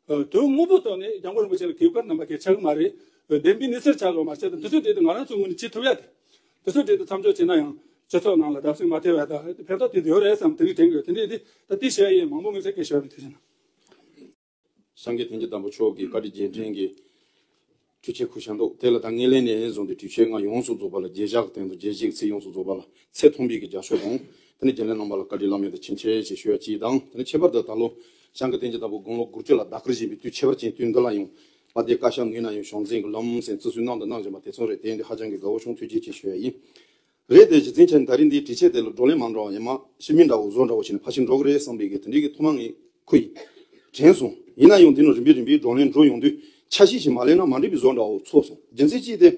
དོན་དངོས་པོ་ཐོག་ནས་སྐྱབས་མགོན་རིན་པོ་ཆེ་ལ་གུས་བཀུར་རྣམ་པ་གས་ཆགས་ཀྱི་མ་རེད། བདེན་པའི་གནས་ཚུལ་ཆགས་ཀྱི་མ་རེད། བྱས་ཙང་དེ་ཚོ་དེ་དེ་ང་རང་ཚོའི་ངོས་ནས་བྱེད་ཐུབ་ཡ་དེ་དེ་ཚོ་དེ་དེ་མཚམས་འཇོག་བྱས་ན་ཡང་སྤྱི་ཚོགས་ནང་ལ་བརྡབ་གསིག་མ་ཐེབས་ཡ་དང་ཕན་ཐོགས་དེ་དེ་ཡོད་རེད་བསམ་དེ་འདྲའི་དྲན་གྱི་ཡོད། དེ་འདྲའི་དེ་ད་དེ་བཤད་ཡ་ཡིན། མང་པོ་མི་ཚེ་སྐད་ཤོར་བ་དེ་བྱས་ན། སངས་རྒྱས་བསྟན་རྒྱས་དམ་པ་མཆོག་གི་བཀའ་དྲིན་རྗེས་དྲན་གྱི་འཕྲུལ་ཆས་ཁུར་བཞག་འདུག་དེ་ལ་ད་ངེས་ལེན་ནས་བཟུང་སྟེ་འཕྲུལ་ཆས་ལྔ་ཡོངས་སུ་རྫོགས་པ་ལ་རྗེས་བཞག་གི་སྟེང་དུ་རྗེས་བཞག་ཚིག་ཡོངས་སུ་རྫོགས་པ་ལ་ཚད་མཐོན་པོའི་གི་རྒྱབ་སྐྱོར་དང་། དེ་ནས་རྒྱུན་ལས་རྣམ་པ་ལ་བཀའ་དྲིན་བླ་མེད་དུ་ཆེན་ཆེ་ཞེས་ཞུ་ཡ་གཅིག་དང་། དེ་ནས་ཁྱད་པར་དུ་ད་ལོ་སངས་རྒྱས་བསྟན་རྒྱས་དམ་པའི་དགུང་ལོ་དགུ་བཅུ་ལ་ཟླ་སྐར་བཞིན་པའི་དུས་ཁྱད་པར་ཅན་དུས་འདི་ལ་ཡང་དཔལ་ལྡན་བཀའ་ཤག་ངོས་ནས་ཡང་བྱམས་བརྩེ་གི་ལམ་སེང་བརྩི་སྲུང་གནང་དང་གནང་བཞིན་པ་དེ་ཚོ་རེད། དེ་ཡིན་དུས་ཧ་ཅང་གི་དགའ་བོ་བྱུང་། ཐུགས་རྗེ་ཆེ་ཞུ་ཡ་ཡིན། རེད་དེ་གཞི་རྩའི་ཆ་ནས་ད་རིང་འདིའི་དྲི་ཆད་དེ་ལ་བགྲོ་གླེང་མ་འགྲོ་བ་ཡིན་མ་ཤི་མི་འདྲ་བོ་བཟོ་འདྲ་བོ་བྱས་ནས་ཕར་ཕྱིན་འགྲོ་གི་རེད་བསམ་པའི་གི་དེ་འདྲའི་གི་ཐུགས་སྨོན་ངས་ཁུར་ཡིན། དྲན་སོང་། ཡིན་ན་ཡང་འདི་ནང་རིམ་པས་རིམ་པས་བགྲོ་གླེང་འགྲོ་ཡོང་དུས་འཆར་གཞི་ཞིག་མ་ལེན་ན་མ་འགྲིག་པའི་བཟོ་འདྲ་བོ་ཚོར་སོང་། རྒྱུ་མཚན་གཅིག་དེ།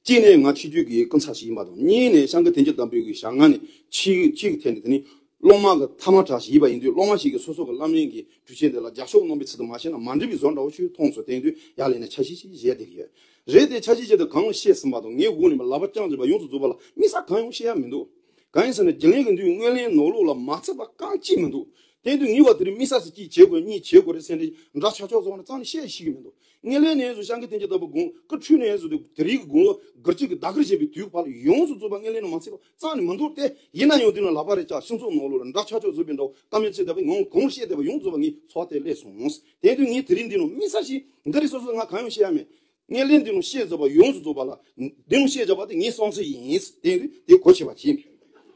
གཅིག་ནས་ང་ཆོས་བརྒྱུད་ཀྱི་སྐུ་ཚབ་ཞིག་ཡིན་པ་དང་། གཉིས་ནས་སངས་རྒྱས་བསྟན་རྒྱས་དམ་པའི་གི་ཞལ་སྔ་ནས་ཆོས་ཆོས་ཀྱི་ཐད་ནས་དེ་ནི་ སློབ་མ་གི་མཐའ་མ་དྲག་ཞིག་ཡིན་པ་ཡིན་དུས། སློབ་མ་ཞིག་གིས་སོ་སོ་གི་བསླབ་གནས་ཀྱི་གྲུབ་ཆ་དེ་ལ་རྒྱབ་སྐྱོར་གནང་བའི་ཚུལ་དུ་མ་བྱས་ན་མ་འགྲིག་པའི་བཟོ་འདྲ་བོ་ཞིག་མཐོང་སོང་། དེ་ཡིན་དུས་ཡར་ལས་ནས་འཆར་གཞི་ཞིག་བཞག་བསྡད་ཀྱི་ཡོད། རེད་དེ། འཆར་གཞི་ཅིག་དེ་གང་བཤད་ཟིན་པ་དང་ངའི་འོག་ནས་ལག་པ་བརྐྱངས་བྱས་པ་ཡོངས་སུ་རྫོགས་པ་ལ་དམིགས་བསལ་གང་ཡང་བཤད་ཡ་མི་འདུག་གང་ཡིན་ཟེར་ན། རྒྱུན་ལས་ཀྱི་འདུས་དངོས་ལེན་ནོར་ལུག་ལ་མ་ཚད་པ་རྐང་གཅིག་མི་འདུག་དེ་དུས་ངས་བ་དེ་རིང་དམིགས་བསལ་ཞིག་གཅིག་བྱེད་དགོས། གཉིས་བྱེད་དགོས་རེད་ཟེར་ནས་འདྲ་ཆགས་ཆགས་བཟོ་བ་ནི་རྩ་ནས་བཤད་ཤེས་ཀྱི་མི་འདུག་དངོས་ལེན་ནས་བཟོ་སྤྱང་ཀི་བསྟན་རྒྱས་ལྟ་བུ་དགོངས་ཀི་འཁྲུལ་ནས་བཟོ་དེ་དེ་རིང་གི་དགོངས་ལོ་སྒར་གཅིག་གི་ཟླ་སྒར་བྱེད་པའི་དུས་བར་ཡོངས་སུ་རྫོགས་པ་དངོས་ལེན་ནི་མ་ཚད་པ་རྩ་ནས་མི་འདུག་དེ་ཡིན་ན་ཡང་དེ་ནི་ལག་པ་རེ་བཅག་སྤྱི་ཚོགས་ནང་ལོགས་ལ་འདྲ་ཆགས་ཆགས་བཟོ་བའི་འདྲ་བོ་གཏམ་ཡང་བྱེད་བསྡད་པ། ངོ་གོང་བཤད་བསྡད་པ་ཡོངས་སུ་རྫོགས་པ་ངའི་ཚོར་བ་དེ་སླེབས་སོང་། དེ་དུས་ངས་དེ་རིང་འདི་ནང་དམིགས་བསལ་ཞིག་འདི་རེད། སོ་སོ་ང་གང་ཡང་བཤད་ཡ་མེད། དངོས་ལེན་འདི་ནང་བཤད་བཟོ་བ་ཡོངས་སུ་རྫོགས་པ་ལ། འདི་ནང་བཤད་བྱ་བ་དེ་ངའི་བསམ་ཚུལ་ཡིན། དེ་དུས་དེ་གོ་ཆེ་བ་བྱེད།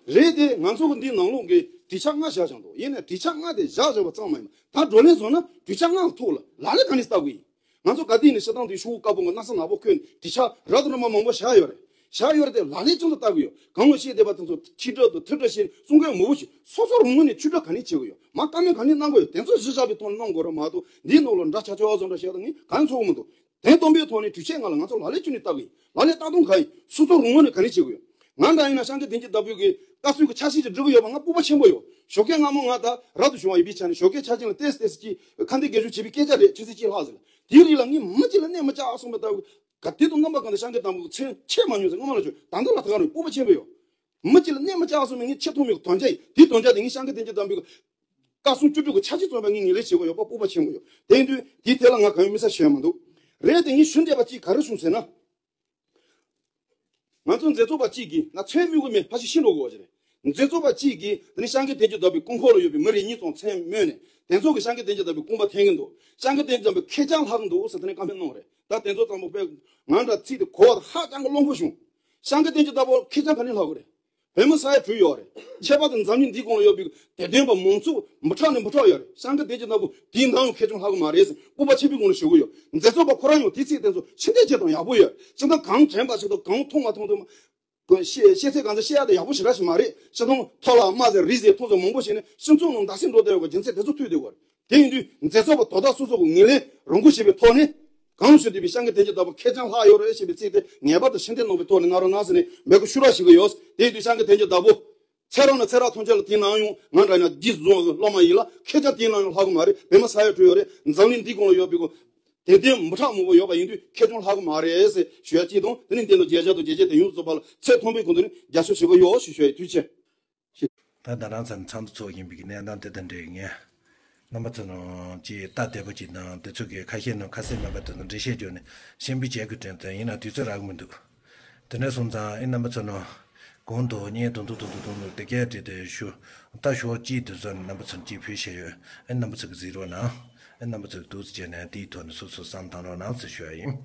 རེད་དེ། ང་ཚོ་གི་འདི་ནང་ལོགས་ཀྱི་གྲུབ་ཆ་ལྔ་བཞག་བཞག་འདུག་ཡིན་ནའི་གྲུབ་ཆ་ལྔ་དེ་བཞག་བཞག་པ་ཙམ་མ་ཡིན་པ། ད་བགྲོ་གླེང་བཟོ་ན་གྲུབ་ཆ་ལྔ་ལ་ཐུག་ལ་ལག་ལེན་ག་ནས་བསྟར་དགོས་ཡིན། ང་ཚོ་ག་དུས་ནས་བཤད་སྟངས་དེ་ཤོག་བུ་དཀར་པོ་གི་སྣག་ཚ་ནག་པོ་ཁོད་ནས་གྲུབ་ཆ་རབ་དང་རིམ་པ་མང་པོ་བཞག་ཡོད་རེད། བཞག་ཡོད་རེད་དེ། ལག་ལེན་ཅུང་ཙམ་བསྟར་དགོས་ཡོད། གང་ལ་བཤད་བསྡད་པ་དེ་ཚོ་ཁྱི་འདྲ་དང་ཐུ་འདྲ་བཤད་གསུང་མཁན་མང་པོ་ཞིག་སོ་སོ་རང་ངོས་ནས་ཆུ་འདྲ་ག་ནས་བྱེད་དགོས་ཡོད། མ་བཀའ་མོལ་ག་ནས་གནང་དགོས་ཡོད། དེ་ཚོ་གཞི་བཞག་པའི་ཐོག་ནས་གནང་དགོས་རེད་མ་གཏོགས། འདིའི་ནང་ལ་འདྲ་ཆགས་ཆགས་བཟོ་འདྲ་བཤད་དང་ངས་གང་ཚོར་གི་མི་འདུག་དོན་དམ་པའི་ཐོག་ནས་གྲུབ་ཆ་ལྔ་ལ་ང་ཚོ་ལག་ལེན་ཅི་ནས་བསྟར་གི་ཡིན། ལག་ལེན་བསྟར་སྟངས་གང་ཡིན། སོ་སོ་རང་ངོས་ནས་ག་ནས་བྱེད་དགོས་ཡོད། ང་འདྲ་ཡིན་ན་སྤྱང་ཀི་བསྟན་རྒྱས་ལྟ་བུའི་གི་བཀའ་སྲུང་གི་ཆ་ཤས་ཅིག་སྒྲུབ་གི་ཡོད་པ་ང་སྤོབས་པ་ཆེན་པོ་ཡོད། ཞོགས་ཀས་སྔ་མོ་ང་ད་རབ་ཏུ་བྱུང་བ་ཡིན་པའི་ཆ་ནས་ཞོགས་ཀས་ཆ་རྐྱེན་ལ་ཏོག་ཙམ་ཏོག་ཙམ་ཅིག་ཁ་འདོན་དགེ་སྦྱོར་བྱེད་པའི་སྐད་ཆ་རེད། ཆུ་ཚོད་གཅིག་ལྷག་ཟིན། དེའི་རིང་ལ་ངས་མི་གཅིག་ལ་གནོད་མི་བསྐྱལ་གསུངས་པ་ལྟ་བུ། ག་དུས་དང་རྣམ་པ་གང་དུ་སྤྱང་ཀི་ལྟ་བུ་གི་མཚན་ཆད་མ་མྱོང་ཟེར་སྔོན་མ་ལ་བརྗོད། ད་ལྟ་ལ་ད་ག་རེད། སྤོབས་པ་ཆེན་པོ་ཡོད། མི་གཅིག་ལ་གནོད་མི་བསྐྱལ་གསུངས་པའི་ངས་ཆེ་མཐོང་མེད་དོན་རྐྱང་ཡིན། དེའི་དོན་རྐྱང་དེ་ངས་སྤྱང་ཀི་བསྟན་རྒྱས་ལྟ་བུའི་གི་བཀའ་སྲུང་བཅུ་དྲུག་གི་ཆ་ཤས་ཙམ་པ་ངས་ངེས་ལེགས་བྱེད་དགོས་ཡོད་པ་སྤོབས་པ་ཆེན་པོ་ཡོད། དེ་ཡིན་དུས་དེའི་ཐད་ལ་ང་གང་ཡང་དམིགས་བསལ་ཞུ་ཡ་མི་འདུག་རེད་དེ། ངས་ཞུ་འདོད་པ་གཅིག་ག་རེ་བྱུང་ཟེར་ན། ང་ཚོ་མཛད་གཙོ་པ་གཅིག་གིས། ང་མཚན་སྨོས་དགོས་མེད། ཕ་ཤི་ཤི་འགྲོ་དགོས་པ་ཅིག་རེད། མཛད་གཙོ་པ་གཅིག་གིས་དེ་ནི་སྤྱང་ཀི་བསྟན་རྒྱས་ལྟ་བུའི་སྐུ་འཁོར་ལ་ཡོད་པའི་མི་རེ་གཉིས་ཙམ་མཚན་སྨོས་ནས། དེ་ཚོ་གིས་སྤྱང་ཀི་བསྟན་རྒྱས་ལྟ་བུའི་དགོངས་པ་འཐེན་གྱི་འདུག་སྤྱང་ཀི་བསྟན་རྒྱས་ལྟ་བུའི་ཁེར་རྐྱང་ལྷག་གི་འདུག་ཟེར་དེ་ནས་བཀའ་མོལ་གནང་བ་རེད། ད་དེ་ཚོ་ཙམ་པོ་དཔེ་ང་འདྲ་ཚིག་དེ་གོ་བ་ཧ་ཅང་གི་བློ་ཕམ་བྱུང་། སྤྱང་ཀི་བསྟན་རྒྱས་ལྟ་བུ་ཁེར་རྐྱང་ག་ནས་ལྷག་གི་རེད། བོད་མི་ས་ཡ་དྲུག་ཡོད་རེད། ཁྱད་པར་དུ་འཛམ་གླིང་འདིའི་གོང་ལ་ཡོད་པའི་དད་ལྡན་པ་མང་ཚོགས་མི་དྲག་ནས་མི་དྲག་ཡོད་རེད། སྤྱང་ཀི་བསྟན་རྒྱས་ལྟ་བུ་དེའི་ནང་ཡང་ཁེར་རྐྱང་ལྷག་གི་མ་རེད་ཟེར་སྤོབས་པ་ཆེན་པོའི་ངང་ནས་ཞུ་གི་ཡོད། མཛད་གཙོ་པ་ཁོ་རང་ཡང་དེ་ཚིག་དེ་ཚོ་ཕྱི་འཐེན་བྱེད་སྟངས་ཡག་པོ་ཡོད། སྤྱིར་བཏང་གང་དྲན་པ་ཞིག་དང་གང་མཐོང་མ་མཐོང་དུ་མ་གང་ཤེས་ཤེས་ཚད་གང་ཚད་བཤད་ཡ་དེ་ཡག་པོ་ཞེ་དྲག་ཞིག་མ་རེད། སྤྱིར་བཏང་ཐོག་ལ་དམའ་ཟེར་རི་ཟེར་མཐོ་ཟེར་མང་པོ་བཤད་ནས་སྤྱི་ཚོགས་ནང་འདར་སིག་འགྲོ་བསྡད་ཡོད་པ་རྒྱུ་མཚན་དེ་ཚོ་ཐུག་བསྡད་ཡོད་རེད། དེ་ཡིན་དུས་མཛད་གཙོ་པ་དོ་བདག་སོ་སོ་གི་ངོས་ལེན་རང་འགུལ་བྱེད་པའི་ཐོག་ནས། གང་ཞུ་བསྡད་པའི་སྤྱང་ཀི་བསྟན་རྒྱས་ལྟ་བུ་ཁེར་རྐྱང་ལྷག་ཡོད་རེད་ཞེས་པའི་ཚིག་དེ་ངེས་པར་དུ་ཕྱིར་འཐེན་གནང་བའི་ཐོག་ནས་གནང་རོགས་གནང་ཟེར་ནས་འབོད་སྐུལ་ཞུ་རོགས་ཞུ་གི་ཡོད། དེ་ཡིན་དུས་སྤྱང་ཀི་བསྟན་རྒྱས་ལྟ་བུ་ཚེ་རབས་ནས་ཚེ་རབས་ཐམས་ཅད་ལ་དེའི་ནང་ཡང་ང་འདྲ་ཡང་རྗེས་སུ་བཟུང་བའི་སློབ་མ་ཡིན་ལ་ཁེར་རྐྱང་དེའི་ནང་ཡང་ལྷག་གི་མ་རེད། བོད་མི་ས་ཡ་དྲུག་ཡོད་རེད། འཛམ་གླིང་འདིའི་གོང་ལ་ཡོད་པའི་གོ་དད་ལྡན་མི་དྲག་མང་པོ་ཡོད་པ་ཡིན་དུས་ཁེར་རྐྱང་ལྷག་གི་མ་རེད་ཟེར་ཞུ་ཡ་གཅིག་དང་། དེ་ནས་འདི་ལ་མཇལ་བྱ་དང་མཇལ་བྱེད་དེ་ཡོངས་སུ་རྫོགས་པ་ལ་ཚད་མཐོན་པོའི་གོང་དུ་ནས་རྒྱབ་སྐྱོར་ཞུ་གི་ཡོད་ཞེས་ཞུ་ཡ་ཡིན། ཐུགས་རྗེ་ཆེ། ད་ད་རང་ཚོ་ཚོགས་འདུ་ཚོགས་ཡིན་པའི་གནས་སྟངས་དེ་དང་འབྲེལ་ངས་རྣམ་པ་ཚོ་ནང་གི་ལྟ་བདེ་པོ་ཅིག་དང་དེ་ཚོ་གི་ཁ་ཤས་ནང་ཁ་གསལ་མེད་པ་དེ་ཚོ་འགྲེལ་བཤད་བརྒྱབ་ནས་ཤེས་འབུལ་བྱེད་དགོས་དྲན་ཙང་ཡིན་ན་དུས་ཚོད་རག་གི་མི་འདུག་དེ་འདྲ་སོང་ཙང་ཨེ་རྣམ་པ་ཚོ་ནང་གོང་དུ་བརྙན་དུང་དུང་དུང་དུང་དུང་དེ་གས་བྲིས་ཏེ་ཞུ་ད་ཞོགས་གཅིག་དུས་ཚོད་རྣམ་པ་ཚོ་གཅིག་ཕུལ་བྱས་ཡོད། ཨེ་རྣམ་པ་ཚོ་གི་གཟིགས་རོགས་གནང་། ཨེ་རྣམ་པ་ཚོ་གི་འདུག་སེ་བྱས་ནས་དེའི་ཐོག་ནས་སོ་སོ་བསམ་བཏང་རོགས་གནང་ཟེར་ཞུ་ཡ་ཡིན།